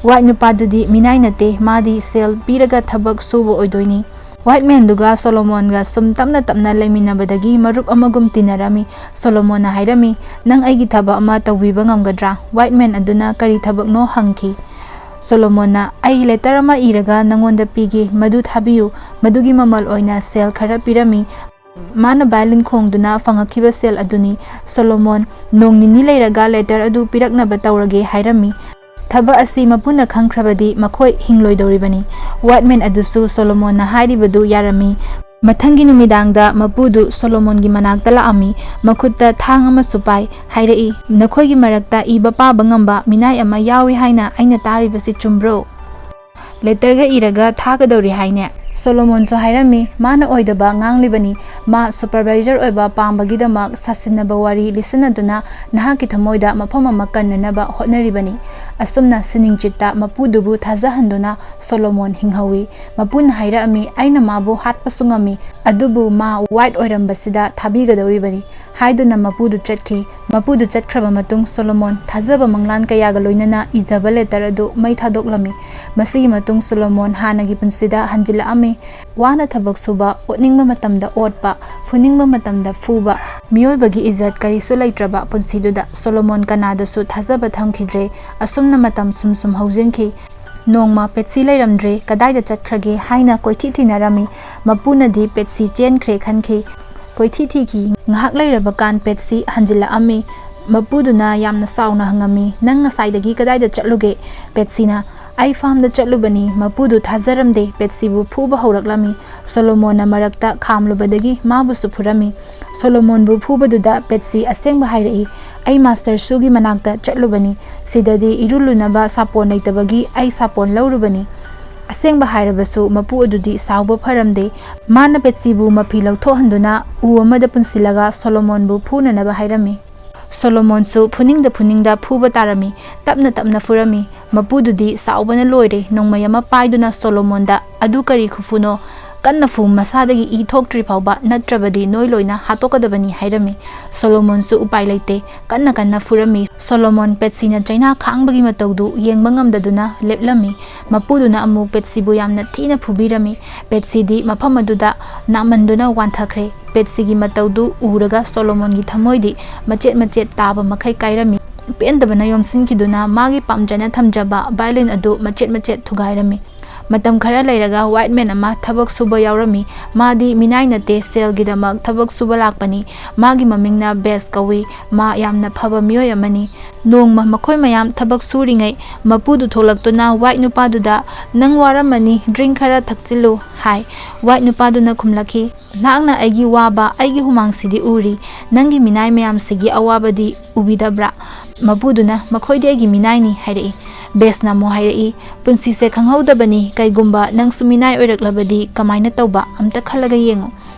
White ꯅꯨꯄꯥꯗꯨꯗꯤ ꯃꯤꯅꯥꯏ ꯅꯠꯇꯦ, ꯃꯥꯗꯤ ꯁꯦꯜ ꯄꯤꯔꯒ ꯊꯕꯛ ꯁꯨꯕ ꯑꯣꯏꯗꯣꯏꯅꯤ꯫ White man ꯗꯨꯒ ꯁꯣꯂꯣꯃꯣꯟꯒ ꯁꯨꯝ ꯇꯞꯅ ꯇꯞꯅ ꯂꯩꯃꯤꯟꯅꯕꯗꯒꯤ ꯃꯔꯨꯞ ꯑꯃꯒꯨꯝ ꯇꯤꯟꯅꯔꯝꯃꯤ꯫ ꯁꯣꯂꯣꯃꯣꯟꯅ ꯍꯥꯏꯔꯝꯃꯤ, "ꯅꯪ ꯑꯩꯒꯤ ꯊꯕꯛ ꯑꯃ ꯇꯧꯕꯤꯕ ꯉꯝꯒꯗ꯭ꯔꯥ?" White man ꯑꯗꯨꯅ ꯀꯔꯤ ꯊꯕꯛꯅꯣ ꯍꯪꯈꯤ꯫ ꯁꯣꯂꯣꯃꯣꯟꯅ, "ꯑꯩ letter ꯑꯃ ꯏꯔꯒ ꯅꯉꯣꯟꯗ ꯄꯤꯒꯦ, ꯃꯗꯨ ꯊꯥꯕꯤꯌꯨ꯫" ꯃꯗꯨꯒꯤ ꯃꯃꯜ ꯑꯣꯏꯅ ꯁꯦꯜ ꯈꯔ ꯄꯤꯔꯝꯃꯤ꯫ ꯃꯥꯅ violin ꯈꯣꯡꯗꯨꯅ ꯐꯪꯉꯛꯈꯤꯕ ꯁꯦꯜ ꯑꯗꯨꯅꯤ ꯁꯣꯂꯣꯃꯣꯟ ꯅꯣꯡ ꯅꯤꯅꯤ ꯂꯩꯔꯒ letter ꯑꯗꯨ ꯄꯤꯔꯛꯅꯕ ꯇꯧꯔꯒꯦ ꯍꯥꯏꯔꯝꯃꯤ꯫ ꯊꯕꯛ ꯑꯁꯤ ꯃꯄꯨꯅ ꯈꯪꯈ꯭ꯔꯕꯗꯤ ꯃꯈꯣꯏ ꯍꯤꯡꯂꯣꯏꯗꯧꯔꯤꯕꯅꯤ꯫ White man ꯑꯗꯨꯁꯨ ꯁꯣꯂꯣꯃꯣꯟꯅ ꯍꯥꯏꯔꯤꯕꯗꯨ ꯌꯥꯔꯝꯃꯤ꯫ ꯃꯊꯪꯒꯤ ꯅꯨꯃꯤꯗꯥꯡꯗ ꯃꯄꯨꯗꯨ ꯁꯣꯂꯣꯃꯣꯟꯒꯤ ꯃꯅꯥꯛꯇ ꯂꯥꯛꯑꯝꯃꯤ꯫ ꯃꯈꯨꯠꯇ ꯊꯥꯡ ꯑꯃꯁꯨ ꯄꯥꯏ꯫ ꯍꯥꯏꯔꯛꯏ, "ꯅꯈꯣꯏꯒꯤ ꯃꯔꯛꯇ ꯏꯕ ꯄꯥꯕ ꯉꯝꯕ ꯃꯤꯅꯥꯏ ꯑꯃ ꯌꯥꯎꯏ ꯍꯥꯏꯅ ꯑꯩꯅ ꯇꯥꯔꯤꯕꯁꯤ ꯆꯨꯝꯕ꯭ꯔꯣ? Letter ꯒ ꯏꯔꯒ ꯊꯥꯒꯗꯧꯔꯤ ꯍꯥꯏꯅꯦ?" ꯁꯣꯂꯣꯃꯣꯟꯁꯨ ꯍꯥꯏꯔꯝꯃꯤ, ꯃꯥꯅ ꯑꯣꯏꯗꯕ ꯉꯥꯡꯂꯤꯕꯅꯤ꯫ ꯃꯥ supervisor ꯑꯣꯏꯕ ꯄꯥꯝꯕꯒꯤꯗꯃꯛ ꯁꯥꯁꯤꯟꯅꯕ ꯋꯥꯔꯤ ꯂꯤꯁꯤꯟꯅꯗꯨꯅ ꯅꯍꯥꯛꯀꯤ ꯊꯃꯣꯏꯗ ꯃꯐꯝ ꯑꯃ ꯀꯟꯅꯅꯕ ꯍꯣꯠꯅꯔꯤꯕꯅꯤ꯫ ꯑꯁꯨꯝꯅ ꯁꯤꯅꯤꯡꯆꯤꯠꯇ ꯃꯄꯨꯗꯨꯕꯨ ꯊꯥꯖꯍꯟꯗꯨꯅ ꯁꯣꯂꯣꯃꯣꯟ ꯍꯤꯡꯍꯧꯏ꯫ ꯃꯄꯨꯅ ꯍꯥꯏꯔꯛꯑꯝꯃꯤ, "ꯑꯩꯅ ꯃꯥꯕꯨ ꯍꯥꯠꯄꯁꯨ ꯉꯝꯃꯤ, ꯑꯗꯨꯕꯨ ꯃꯥ white ꯑꯣꯏꯔꯝꯕꯁꯤꯗ ꯊꯥꯕꯤꯒꯗꯧꯔꯤꯕꯅꯤ" ꯍꯥꯏꯗꯨꯅ ꯃꯄꯨꯗꯨ ꯆꯠꯈꯤ꯫ ꯃꯄꯨꯗꯨ ꯆꯠꯈ꯭ꯔꯕ ꯃꯇꯨꯡ ꯁꯣꯂꯣꯃꯣꯟ ꯊꯥꯖꯕ ꯃꯪꯂꯥꯟ ꯀꯌꯥꯒ ꯂꯣꯏꯅꯅ ꯏꯖꯕ letter ꯑꯗꯨ ꯃꯩ ꯊꯥꯗꯣꯛꯂꯝꯃꯤ꯫ ꯃꯁꯤꯒꯤ ꯃꯇꯨꯡ ꯁꯣꯂꯣꯃꯣꯟ ꯍꯥꯟꯅꯒꯤ ꯄꯨꯟꯁꯤꯗ ꯍꯟꯖꯤꯜꯂꯛꯑꯝꯃꯤ꯫ ꯋꯥꯅ ꯊꯕꯛ ꯁꯨꯕ, ꯑꯣꯠꯅꯤꯡꯕ ꯃꯇꯝꯗ ꯑꯣꯠꯄ, ꯐꯨꯅꯤꯡꯕ ꯃꯇꯝꯗ ꯐꯨꯕ, ꯃꯤꯑꯣꯏꯕꯒꯤ ꯏꯖꯠ ꯀꯔꯤꯁꯨ ꯂꯩꯇ꯭ꯔꯕ ꯄꯨꯟꯁꯤꯗꯨꯗ ꯁꯣꯂꯣꯃꯣꯟ ꯀꯅꯥꯗꯁꯨ ꯊꯥꯖꯕ ꯊꯝꯈꯤꯗ꯭ꯔꯦ꯫ ꯑꯁꯨꯝꯅ ꯃꯇꯝ ꯁꯨꯝ ꯁꯨꯝ ꯍꯧꯖꯤꯟꯈꯤ꯫ ꯅꯣꯡꯃ ꯄꯦꯠꯁꯤ ꯂꯩꯔꯝꯗ꯭ꯔꯦ, ꯀꯗꯥꯏꯗ ꯆꯠꯈ꯭ꯔꯒꯦ ꯍꯥꯏꯅ ꯀꯣꯏꯊꯤ ꯊꯤꯅꯔꯝꯃꯤ꯫ ꯃꯄꯨꯅꯗꯤ ꯄꯦꯠꯁꯤ ꯆꯦꯟꯈ꯭ꯔꯦ ꯈꯟꯈꯤ꯫ ꯀꯣꯏꯊꯤ ꯊꯤꯈꯤ꯫ ꯉꯥꯏꯍꯥꯛ ꯂꯩꯔꯕꯀꯥꯟ ꯄꯦꯠꯁꯤ ꯍꯟꯖꯤꯜꯂꯛꯑꯝꯃꯤ꯫ ꯃꯄꯨꯗꯨꯅ ꯌꯥꯝꯅ ꯆꯥꯎꯅ ꯍꯪꯉꯝꯃꯤ, "ꯅꯪ ꯉꯁꯥꯏꯗꯒꯤ ꯀꯗꯥꯏꯗ ꯆꯠꯂꯨꯒꯦ?" ꯄꯦꯠꯁꯤꯅ, "ꯑꯩ ꯐꯥꯔꯝꯗ ꯆꯠꯂꯨꯕꯅꯤ꯫" ꯃꯄꯨꯗꯨ ꯊꯥꯖꯔꯝꯗꯦ꯫ ꯄꯦꯠꯁꯤꯕꯨ ꯐꯨꯕ ꯍꯧꯔꯛꯂꯝꯃꯤ꯫ ꯁꯣꯂꯣꯃꯣꯟꯅ ꯃꯔꯛꯇ ꯈꯥꯝꯂꯨꯕꯗꯒꯤ ꯃꯥꯕꯨꯁꯨ ꯐꯨꯔꯝꯃꯤ꯫ ꯁꯣꯂꯣꯃꯣꯟꯕꯨ ꯐꯨꯕꯗꯨꯗ ꯄꯦꯠꯁꯤ ꯑꯁꯦꯡꯕ ꯍꯥꯏꯔꯛꯏ, "ꯑꯩ ꯃꯥꯁꯇꯔ ꯁꯨꯒꯤ ꯃꯅꯥꯛꯇ ꯆꯠꯂꯨꯕꯅꯤ꯫ ꯁꯤꯗꯗꯤ ꯏꯔꯨ ꯂꯨꯅꯕ ꯁꯥꯄꯣꯟ ꯂꯩꯇꯕꯒꯤ ꯑꯩ ꯁꯥꯄꯣꯟ ꯂꯧꯔꯨꯕꯅꯤ꯫" ꯑꯁꯦꯡꯕ ꯍꯥꯏꯔꯕꯁꯨ ꯃꯄꯨ ꯑꯗꯨꯗꯤ ꯁꯥꯎꯕ ꯐꯔꯝꯗꯦ꯫ ꯃꯥꯅ ꯄꯦꯠꯁꯤꯕꯨ ꯃꯐꯤ ꯂꯧꯊꯣꯛꯍꯟꯗꯨꯅ ꯎ ꯑꯃꯗ ꯄꯨꯟꯁꯤꯜꯂꯒ ꯁꯣꯂꯣꯃꯣꯟꯕꯨ ꯐꯨꯅꯅꯕ ꯍꯥꯏꯔꯝꯃꯤ꯫ ꯁꯣꯂꯣꯃꯣꯟꯁꯨ ꯐꯨꯅꯤꯡꯗ ꯐꯨꯅꯤꯡꯗ ꯐꯨꯕ ꯇꯥꯔꯝꯃꯤ꯫ ꯇꯞꯅ ꯇꯞꯅ ꯐꯨꯔꯝꯃꯤ꯫ ꯃꯄꯨꯗꯨꯗꯤ ꯁꯥꯎꯕꯅ ꯂꯣꯏꯔꯦ꯫ ꯅꯣꯡꯃꯩ ꯑꯃ ꯄꯥꯏꯗꯨꯅ ꯁꯣꯂꯣꯃꯣꯟꯗ, "ꯑꯗꯨ ꯀꯔꯤ ꯈꯨꯐꯨꯅꯣ? ꯀꯟꯅ ꯐꯨ, ꯃꯁꯥꯗꯒꯤ ꯏ ꯊꯣꯛꯇ꯭ꯔꯤ ꯐꯥꯎꯕ, ꯅꯠꯇ꯭ꯔꯕꯗꯤ ꯅꯣꯏ ꯂꯣꯏꯅ ꯍꯥꯠꯇꯣꯛꯀꯗꯕꯅꯤ," ꯍꯥꯏꯔꯝꯃꯤ꯫ ꯁꯣꯂꯣꯃꯣꯟꯁꯨ ꯎꯄꯥꯏ ꯂꯩꯇꯦ꯫ ꯀꯟꯅ ꯀꯟꯅ ꯐꯨꯔꯝꯃꯤ꯫ ꯁꯣꯂꯣꯃꯣꯟ ꯄꯦꯠꯁꯤꯅ ꯆꯩꯅꯥ ꯈꯥꯡꯕꯒꯤ ꯃꯇꯧꯗꯨ ꯌꯦꯡꯕ ꯉꯝꯗꯗꯨꯅ ꯂꯦꯞꯂꯝꯃꯤ꯫ ꯃꯄꯨꯗꯨꯅ ꯑꯃꯨꯛ ꯄꯦꯠꯁꯤꯕꯨ ꯌꯥꯝꯅ ꯊꯤꯅ ꯐꯨꯕꯤꯔꯝꯃꯤ꯫ ꯄꯦꯠꯁꯤꯗꯤ ꯃꯐꯝ ꯑꯗꯨꯗ ꯅꯥꯃꯟꯗꯨꯅ ꯋꯥꯟꯊꯈ꯭ꯔꯦ꯫ ꯄꯦꯠꯁꯤꯒꯤ ꯃꯇꯧꯗꯨ ꯎꯔꯒ ꯁꯣꯂꯣꯃꯣꯟꯒꯤ ꯊꯃꯣꯏꯗꯤ ꯃꯆꯦꯠ ꯃꯆꯦꯠ ꯇꯥꯕ ꯃꯈꯩ ꯀꯥꯏꯔꯝꯃꯤ꯫ ꯄꯦꯟꯗꯕꯅ ꯌꯣꯝꯁꯤꯟꯈꯤꯗꯨꯅ ꯃꯥꯒꯤ ꯄꯥꯝꯖꯅ ꯊꯝꯖꯕ violin ꯑꯗꯨ ꯃꯆꯦꯠ ꯃꯆꯦꯠ ꯊꯨꯒꯥꯏꯔꯝꯃꯤ꯫ ꯃꯇꯝ ꯈꯔ ꯂꯩꯔꯒ white man ꯑꯃ ꯊꯕꯛ ꯁꯨꯕ ꯌꯥꯎꯔꯝꯃꯤ꯫ ꯃꯥꯗꯤ ꯃꯤꯅꯥꯏ ꯅꯠꯇꯦ, ꯁꯦꯜꯒꯤꯗꯃꯛ ꯊꯕꯛ ꯁꯨꯕ ꯂꯥꯛꯄꯅꯤ꯫ ꯃꯥꯒꯤ ꯃꯃꯤꯡꯅ ꯕꯦꯁ ꯀꯧꯏ꯫ ꯃꯥ ꯌꯥꯝꯅ ꯐꯕ ꯃꯤꯑꯣꯏ ꯑꯃꯅꯤ꯫ ꯅꯣꯡꯃ ꯃꯈꯣꯏ ꯃꯌꯥꯝ ꯊꯕꯛ ꯁꯨꯔꯤꯉꯩ ꯃꯄꯨꯗꯨ ꯊꯣꯛꯂꯛꯇꯨꯅ white ꯅꯨꯄꯥꯗꯨꯗ, "ꯅꯪ ꯋꯥꯔꯝꯃꯅꯤ, drink ꯈꯔ ꯊꯛꯆꯤꯜꯂꯨ," ꯍꯥꯏ꯫ White ꯅꯨꯄꯥꯗꯨꯅ ꯈꯨꯝꯂꯛꯈꯤ, "ꯅꯍꯥꯛꯅ ꯑꯩꯒꯤ ꯋꯥꯕ, ꯑꯩꯒꯤ ꯍꯨꯃꯥꯡꯁꯤꯗꯤ ꯎꯔꯤ꯫ ꯅꯪꯒꯤ ꯃꯤꯅꯥꯏ ꯃꯌꯥꯝꯁꯤꯒꯤ ꯑꯋꯥꯕꯗꯤ ꯎꯕꯤꯗꯕ꯭ꯔꯥ?" ꯃꯄꯨꯗꯨꯅ, "ꯃꯈꯣꯏꯗꯤ ꯑꯩꯒꯤ ꯃꯤꯅꯥꯏꯅꯤ," ꯍꯥꯏꯔꯛꯏ꯫ ꯕꯦꯁꯅ ꯑꯃꯨꯛ ꯍꯥꯏꯔꯛꯏ, "ꯄꯨꯟꯁꯤꯁꯦ ꯈꯪꯍꯧꯗꯕꯅꯤ, ꯀꯩꯒꯨꯝꯕ ꯅꯪꯁꯨ ꯃꯤꯅꯥꯏ ꯑꯣꯏꯔꯛꯂꯕꯗꯤ ꯀꯃꯥꯏꯅ ꯇꯧꯕ? ꯑꯝꯇ ꯈꯜꯂꯒ ꯌꯦꯡꯉꯨ꯫"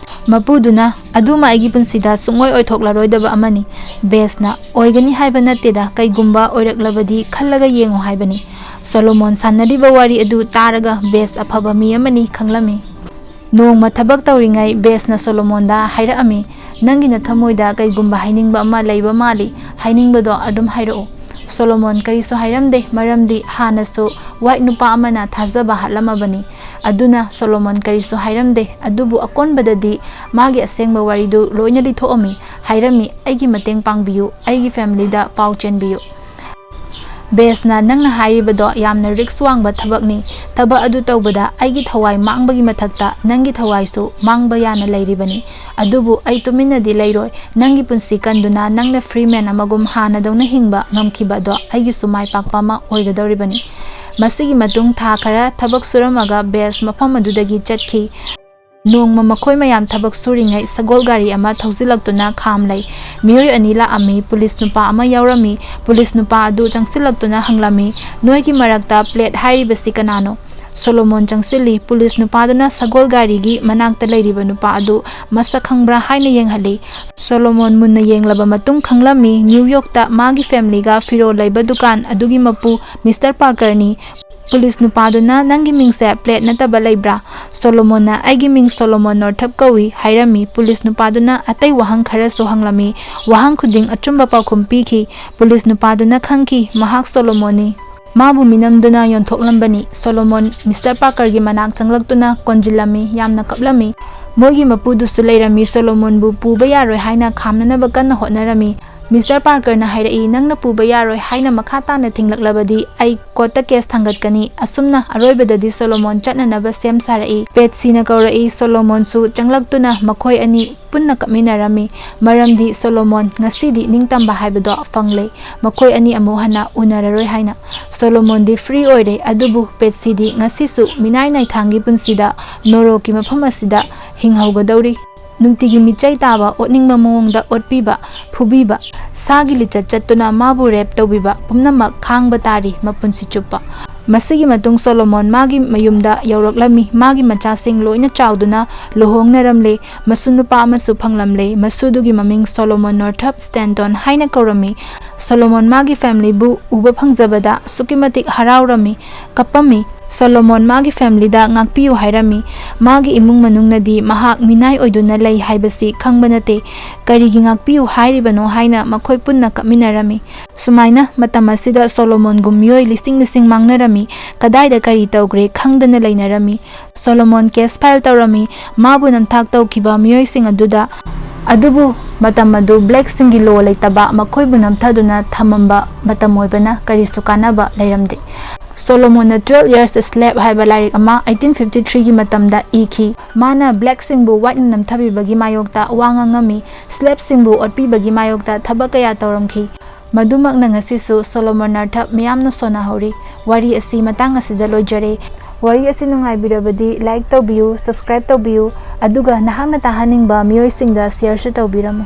ꯃꯄꯨꯗꯨꯅ, "ꯑꯗꯨꯃ ꯑꯩꯒꯤ ꯄꯨꯟꯁꯤꯗ ꯁꯨꯡꯑꯣꯏ ꯑꯣꯏꯊꯣꯛꯂꯔꯣꯏꯗꯕ ꯑꯃꯅꯤ꯫" ꯕꯦꯁꯅ, "ꯑꯣꯏꯒꯅꯤ ꯍꯥꯏꯕ ꯅꯠꯇꯦꯗ, ꯀꯩꯒꯨꯝꯕ ꯑꯣꯏꯔꯛꯂꯕꯗꯤ ꯈꯜꯂꯒ ꯌꯦꯡꯉꯨ ꯍꯥꯏꯕꯅꯤ꯫" ꯁꯣꯂꯣꯃꯣꯟ ꯁꯥꯟꯅꯔꯤꯕ ꯋꯥꯔꯤ ꯑꯗꯨ ꯇꯥꯔꯒ ꯕꯦꯁ ꯑꯐꯕ ꯃꯤ ꯑꯃꯅꯤ ꯈꯪꯂꯝꯃꯤ꯫ ꯅꯣꯡꯃ ꯊꯕꯛ ꯇꯧꯔꯤꯉꯩ ꯕꯦꯁꯅ ꯁꯣꯂꯣꯃꯣꯟꯗ ꯍꯥꯏꯔꯛꯑꯝꯃꯤ, "ꯅꯪꯒꯤ ꯅꯊꯃꯣꯏꯗ ꯀꯩꯒꯨꯝꯕ ꯍꯥꯏꯅꯤꯡꯕ ꯑꯃ ꯂꯩꯕ ꯃꯥꯜꯂꯤ, ꯍꯥꯏꯅꯤꯡꯕꯗꯣ ꯑꯗꯨꯝ ꯍꯥꯏꯔꯛꯎ꯫" ꯁꯣꯂꯣꯃꯣꯟ ꯀꯔꯤꯁꯨ ꯍꯥꯏꯔꯝꯗꯦ, ꯃꯔꯝꯗꯤ ꯍꯥꯟꯅꯁꯨ white ꯅꯨꯄꯥ ꯑꯃꯅ ꯊꯥꯖꯕ ꯍꯥꯠꯂꯝꯃꯕꯅꯤ꯫ ꯑꯗꯨꯅ ꯁꯣꯂꯣꯃꯣꯟ ꯀꯔꯤꯁꯨ ꯍꯥꯏꯔꯝꯗꯦ꯫ ꯑꯗꯨꯕꯨ ꯑꯀꯣꯟꯕꯗꯗꯤ ꯃꯥꯒꯤ ꯑꯁꯦꯡꯕ ꯋꯥꯔꯤꯗꯨ ꯂꯣꯏꯅ ꯂꯤꯊꯣꯛꯑꯝꯃꯤ꯫ ꯍꯥꯏꯔꯝꯃꯤ, "ꯑꯩꯒꯤ ꯃꯇꯦꯡ ꯄꯥꯡꯕꯤꯌꯨ, ꯑꯩꯒꯤ family ꯗ ꯄꯥꯎ ꯆꯦꯟꯕꯤꯌꯨ꯫" ꯕꯦꯁꯅ, "ꯅꯪꯅ ꯍꯥꯏꯔꯤꯕꯗꯣ ꯌꯥꯝꯅ ꯔꯤꯛꯁ ꯋꯥꯡꯕ ꯊꯕꯛꯅꯤ꯫ ꯊꯕꯛ ꯑꯗꯨ ꯇꯧꯕꯗ ꯑꯩꯒꯤ ꯊꯋꯥꯏ ꯃꯥꯡꯕꯒꯤ ꯃꯊꯛꯇ ꯅꯪꯒꯤ ꯊꯋꯥꯏꯁꯨ ꯃꯥꯡꯕ ꯌꯥꯅ ꯂꯩꯔꯤꯕꯅꯤ꯫ ꯑꯗꯨꯕꯨ ꯑꯩ ꯇꯨꯃꯤꯟꯅꯗꯤ ꯂꯩꯔꯣꯏ꯫ ꯅꯪꯒꯤ ꯄꯨꯟꯁꯤ ꯀꯟꯗꯨꯅ ꯅꯪꯅ ꯐ꯭ꯔꯤ ꯃꯦꯟ ꯑꯃꯒꯨꯝ ꯍꯥꯟꯅꯗꯧꯅ ꯍꯤꯡꯕ ꯉꯝꯈꯤꯕ ꯑꯗꯣ ꯑꯩꯒꯤꯁꯨ ꯃꯥꯏ ꯄꯥꯛꯄ ꯑꯃ ꯑꯣꯏꯒꯗꯧꯔꯤꯕꯅꯤ"꯫ ꯃꯁꯤꯒꯤ ꯃꯇꯨꯡ ꯊꯥ ꯈꯔ ꯊꯕꯛ ꯁꯨꯔꯝꯃꯒ ꯕꯦꯁ ꯃꯐꯝ ꯑꯗꯨꯗꯒꯤ ꯆꯠꯈꯤ꯫ ꯅꯣꯡꯃ ꯃꯈꯣꯏ ꯃꯌꯥꯝ ꯊꯕꯛ ꯁꯨꯔꯤꯉꯩ ꯁꯒꯣꯜ ꯒꯥꯔꯤ ꯑꯃ ꯊꯧꯖꯤꯜꯂꯛꯇꯨꯅ ꯈꯥꯝꯂꯩ꯫ ꯃꯤꯑꯣꯏ ꯑꯅꯤ ꯂꯥꯛꯑꯝꯃꯤ꯫ ꯄꯨꯂꯤꯁ ꯅꯨꯄꯥ ꯑꯃ ꯌꯥꯎꯔꯝꯃꯤ꯫ ꯄꯨꯂꯤꯁ ꯅꯨꯄꯥ ꯑꯗꯨ ꯆꯪꯁꯤꯜꯂꯛꯇꯨꯅ ꯍꯪꯂꯝꯃꯤ, "ꯅꯣꯏꯒꯤ ꯃꯔꯛꯇ ꯄ꯭ꯂꯦꯠ ꯍꯥꯏꯔꯤꯕꯁꯤ ꯀꯅꯥꯅꯣ?" ꯁꯣꯂꯣꯃꯣꯟ ꯆꯪꯁꯤꯜꯂꯤ꯫ ꯄꯨꯂꯤꯁ ꯅꯨꯄꯥꯗꯨꯅ ꯁꯒꯣꯜ ꯒꯥꯔꯤꯒꯤ ꯃꯅꯥꯛꯇ ꯂꯩꯔꯤꯕ ꯅꯨꯄꯥ ꯑꯗꯨ ꯃꯁꯛ ꯈꯪꯕ꯭ꯔꯥ ꯍꯥꯏꯅ ꯌꯦꯡꯍꯜꯂꯤ꯫ ꯁꯣꯂꯣꯃꯣꯟ ꯃꯨꯟꯅ ꯌꯦꯡꯂꯕ ꯃꯇꯨꯡ ꯈꯪꯂꯝꯃꯤ, ꯅ꯭ꯌꯨ ꯌꯣꯔꯛꯇ ꯃꯥꯒꯤ ꯐꯦꯃꯤꯂꯤꯒ ꯐꯤꯔꯣꯜ ꯂꯩꯕ ꯗꯨꯀꯥꯟ ꯑꯗꯨꯒꯤ ꯃꯄꯨ ꯃꯤꯁꯇꯔ ꯄꯥꯔꯀꯔꯅꯤ꯫ ꯄꯨꯂꯤꯁ ꯅꯨꯄꯥꯗꯨꯅ, "ꯅꯪꯒꯤ ꯃꯤꯡꯁꯦ ꯄ꯭ꯂꯦꯠ ꯅꯠꯇꯕ ꯂꯩꯕ꯭ꯔꯥ?" ꯁꯣꯂꯣꯃꯣꯟꯅ, "ꯑꯩꯒꯤ ꯃꯤꯡ ꯁꯣꯂꯣꯃꯣꯟ ꯅꯣꯔꯊꯞ ꯀꯧꯏ" ꯍꯥꯏꯔꯝꯃꯤ꯫ ꯄꯨꯂꯤꯁ ꯅꯨꯄꯥꯗꯨꯅ ꯑꯇꯩ ꯋꯥꯍꯪ ꯈꯔꯁꯨ ꯍꯪꯂꯝꯃꯤ꯫ ꯋꯥꯍꯪ ꯈꯨꯗꯤꯡ ꯑꯆꯨꯝꯕ ꯄꯥꯎꯈꯨꯝ ꯄꯤꯈꯤ꯫ ꯄꯨꯂꯤꯁ ꯅꯨꯄꯥꯗꯨꯅ ꯈꯪꯈꯤ ꯃꯍꯥꯛ ꯁꯣꯂꯣꯃꯣꯟꯅꯤ꯫ ꯃꯥꯕꯨ ꯃꯤꯅꯝꯗꯨꯅ ꯌꯣꯟꯊꯣꯛꯂꯝꯕꯅꯤ꯫ ꯁꯣꯂꯣꯃꯣꯟ ꯃꯤꯁꯇꯔ ꯄꯥꯔꯀꯔꯒꯤ ꯃꯅꯥꯛ ꯆꯪꯂꯛꯇꯨꯅ ꯀꯣꯟꯖꯤꯜꯂꯝꯃꯤ꯫ ꯌꯥꯝꯅ ꯀꯞꯂꯝꯃꯤ꯫ ꯃꯣꯏꯒꯤ ꯃꯄꯨꯗꯨꯁꯨ ꯂꯩꯔꯝꯃꯤ꯫ ꯁꯣꯂꯣꯃꯣꯟꯕꯨ ꯄꯨꯕ ꯌꯥꯔꯣꯏ ꯍꯥꯏꯅ ꯈꯥꯝꯅꯅꯕ ꯀꯟꯅ ꯍꯣꯠꯅꯔꯝꯃꯤ꯫ ꯃꯤꯁꯇꯔ ꯄꯥꯔꯀꯔꯅ ꯍꯥꯏꯔꯛꯏ, "ꯅꯪꯅ ꯄꯨꯕ ꯌꯥꯔꯣꯏ ꯍꯥꯏꯅ ꯃꯈꯥ ꯇꯥꯅ ꯊꯤꯡꯂꯛꯂꯕꯗꯤ ꯑꯩ ꯀꯣꯔꯠꯇ ꯀꯦꯁ ꯊꯥꯡꯒꯠꯀꯅꯤ"꯫ ꯑꯁꯨꯝꯅ ꯑꯔꯣꯏꯕꯗꯗꯤ ꯁꯣꯂꯣꯃꯣꯟ ꯆꯠꯅꯅꯕ ꯁꯦꯝ ꯁꯥꯔꯛꯏ꯫ ꯄꯦꯠꯁꯤꯅ ꯀꯧꯔꯛꯏ꯫ ꯁꯣꯂꯣꯃꯣꯟꯁꯨ ꯆꯪꯂꯛꯇꯨꯅ ꯃꯈꯣꯏ ꯑꯅꯤ ꯄꯨꯟꯅ ꯀꯞꯃꯤꯟꯅꯔꯝꯃꯤ꯫ ꯃꯔꯝꯗꯤ ꯁꯣꯂꯣꯃꯣꯟ ꯉꯁꯤꯗꯤ ꯅꯤꯡꯇꯝꯕ ꯍꯥꯏꯕꯗꯣ ꯐꯪꯂꯦ꯫ ꯃꯈꯣꯏ ꯑꯅꯤ ꯑꯃꯨꯛ ꯍꯟꯅ ꯎꯅꯔꯔꯣꯏ ꯍꯥꯏꯅ꯫ ꯁꯣꯂꯣꯃꯣꯟꯗꯤ ꯐ꯭ꯔꯤ ꯑꯣꯏꯔꯦ, ꯑꯗꯨꯕꯨ ꯄꯦꯠꯁꯤꯗꯤ ꯉꯁꯤꯁꯨ ꯃꯤꯅꯥꯏ ꯅꯥꯏꯊꯥꯡꯒꯤ ꯄꯨꯟꯁꯤꯗ ꯅꯣꯔꯣꯛꯀꯤ ꯃꯐꯝ ꯑꯁꯤꯗ ꯍꯤꯡꯍꯧꯒꯗꯧꯔꯤ꯫ ꯅꯨꯡꯇꯤꯒꯤ ꯃꯤꯆꯩ ꯇꯥꯕ, ꯑꯣꯠꯅꯤꯡꯕ ꯃꯑꯣꯡꯗ ꯑꯣꯠꯄꯤꯕ, ꯐꯨꯕꯤꯕ, ꯁꯥꯒꯤ ꯂꯤꯆꯠ ꯆꯠꯇꯨꯅ ꯃꯥꯕꯨ ꯔꯦꯞ ꯇꯧꯕꯤꯕ ꯄꯨꯝꯅꯃꯛ ꯈꯥꯡꯕ ꯇꯥꯔꯤ ꯃꯄꯨꯟꯁꯤ ꯆꯨꯞꯄ꯫ ꯃꯁꯤꯒꯤ ꯃꯇꯨꯡ ꯁꯣꯂꯣꯃꯣꯟ ꯃꯥꯒꯤ ꯃꯌꯨꯝꯗ ꯌꯧꯔꯛꯂꯝꯃꯤ꯫ ꯃꯥꯒꯤ ꯃꯆꯥꯁꯤꯡ ꯂꯣꯏꯅ ꯆꯥꯎꯗꯨꯅ ꯂꯨꯍꯣꯡꯅꯔꯝꯂꯦ꯫ ꯃꯁꯨ ꯅꯨꯄꯥ ꯑꯃꯁꯨ ꯐꯪꯂꯝꯂꯦ꯫ ꯃꯁꯨꯗꯨꯒꯤ ꯃꯃꯤꯡ ꯁꯣꯂꯣꯃꯣꯟ ꯅꯣꯔꯊꯞ ꯁ꯭ꯇꯦꯟꯇꯣꯟ ꯍꯥꯏꯅ ꯀꯧꯔꯝꯃꯤ꯫ ꯁꯣꯂꯣꯃꯣꯟ ꯃꯥꯒꯤ ꯐꯦꯃꯤꯂꯤꯕꯨ ꯎꯕ ꯐꯪꯖꯕꯗ ꯑꯁꯨꯛꯀꯤ ꯃꯇꯤꯛ ꯍꯔꯥꯎꯔꯝꯃꯤ, ꯀꯞꯄꯝꯃꯤ꯫ ꯁꯣꯂꯣꯃꯣꯟ ꯃꯥꯒꯤ ꯐꯦꯃꯤꯂꯤꯗ ꯉꯥꯛꯄꯤꯌꯨ ꯍꯥꯏꯔꯝꯃꯤ꯫ ꯃꯥꯒꯤ ꯏꯃꯨꯡ ꯃꯅꯨꯡꯅꯗꯤ ꯃꯍꯥꯛ ꯃꯤꯅꯥꯏ ꯑꯣꯏꯗꯨꯅ ꯂꯩ ꯍꯥꯏꯕꯁꯤ ꯈꯪꯕ ꯅꯠꯇꯦ꯫ "ꯀꯔꯤꯒꯤ ꯉꯥꯛꯄꯤꯌꯨ ꯍꯥꯏꯔꯤꯕꯅꯣ?" ꯍꯥꯏꯅ ꯃꯈꯣꯏ ꯄꯨꯟꯅ ꯀꯞꯃꯤꯟꯅꯔꯝꯃꯤ꯫ ꯁꯨꯃꯥꯏꯅ ꯃꯇꯝ ꯑꯁꯤꯗ ꯁꯣꯂꯣꯃꯣꯟꯒꯨꯝ ꯃꯤꯑꯣꯏ ꯂꯤꯁꯤꯡ ꯂꯤꯁꯤꯡ ꯃꯥꯡꯅꯔꯝꯃꯤ꯫ ꯀꯗꯥꯏꯗ ꯀꯔꯤ ꯇꯧꯈ꯭ꯔꯦ ꯈꯪꯗꯅ ꯂꯩꯅꯔꯝꯃꯤ꯫ ꯁꯣꯂꯣꯃꯣꯟ ꯀꯦꯁ ꯐꯥꯏꯜ ꯇꯧꯔꯝꯃꯤ꯫ ꯃꯥꯕꯨ ꯅꯝꯊꯥꯛ ꯇꯧꯈꯤꯕ ꯃꯤꯑꯣꯏꯁꯤꯡ ꯑꯗꯨꯗ ꯑꯗꯨꯕꯨ ꯃꯇꯝ ꯑꯗꯨ blackꯁꯤꯡꯒꯤ law ꯂꯩꯇꯕ, ꯃꯈꯣꯏꯕꯨ ꯅꯝꯊꯗꯨꯅ ꯊꯝꯃꯝꯕ ꯃꯇꯝ ꯑꯣꯏꯕꯅ ꯀꯔꯤꯁꯨ ꯀꯥꯟꯅꯕ ꯂꯩꯔꯝꯗꯦ꯫ ꯁꯣꯂꯣꯃꯣꯟꯅ Twelve Years a Slave ꯍꯥꯏꯕ ꯂꯥꯏꯔꯤꯛ ꯑꯃ eighteen fifty threeꯒꯤ ꯃꯇꯝꯗ ꯏꯈꯤ꯫ ꯃꯥꯅ blackꯁꯤꯡꯕꯨ whiteꯅ ꯅꯝꯊꯕꯤꯕꯒꯤ ꯃꯥꯌꯣꯛꯇ ꯋꯥ ꯉꯥꯡꯉꯝꯃꯤ, slaveꯁꯤꯡꯕꯨ ꯑꯣꯠꯄꯤꯕꯒꯤ ꯃꯥꯌꯣꯛꯇ ꯊꯕꯛ ꯀꯌꯥ ꯇꯧꯔꯝꯈꯤ꯫ ꯃꯗꯨꯃꯛꯅ ꯉꯁꯤꯁꯨ ꯁꯣꯂꯣꯃꯣꯟ ꯅꯥꯔꯊꯞ ꯃꯤꯌꯥꯝꯅ ꯁꯣꯟꯅꯍꯧꯔꯤ꯫ ꯋꯥꯔꯤ ꯑꯁꯤ ꯃꯇꯥꯡ ꯑꯁꯤꯗ ꯂꯣꯏꯖꯔꯦ꯫ ꯋꯥꯔꯤ ꯑꯁꯤ ꯅꯨꯡꯉꯥꯏꯕꯤꯔꯕꯗꯤ like ꯇꯧꯕꯤꯌꯨ, subscribe ꯇꯧꯕꯤꯌꯨ, ꯑꯗꯨꯒ ꯅꯍꯥꯛꯅ ꯇꯥꯍꯟꯅꯤꯡꯕ ꯃꯤꯑꯣꯏꯁꯤꯡꯗ shareꯁꯨ ꯇꯧꯕꯤꯔꯝꯃꯨ꯫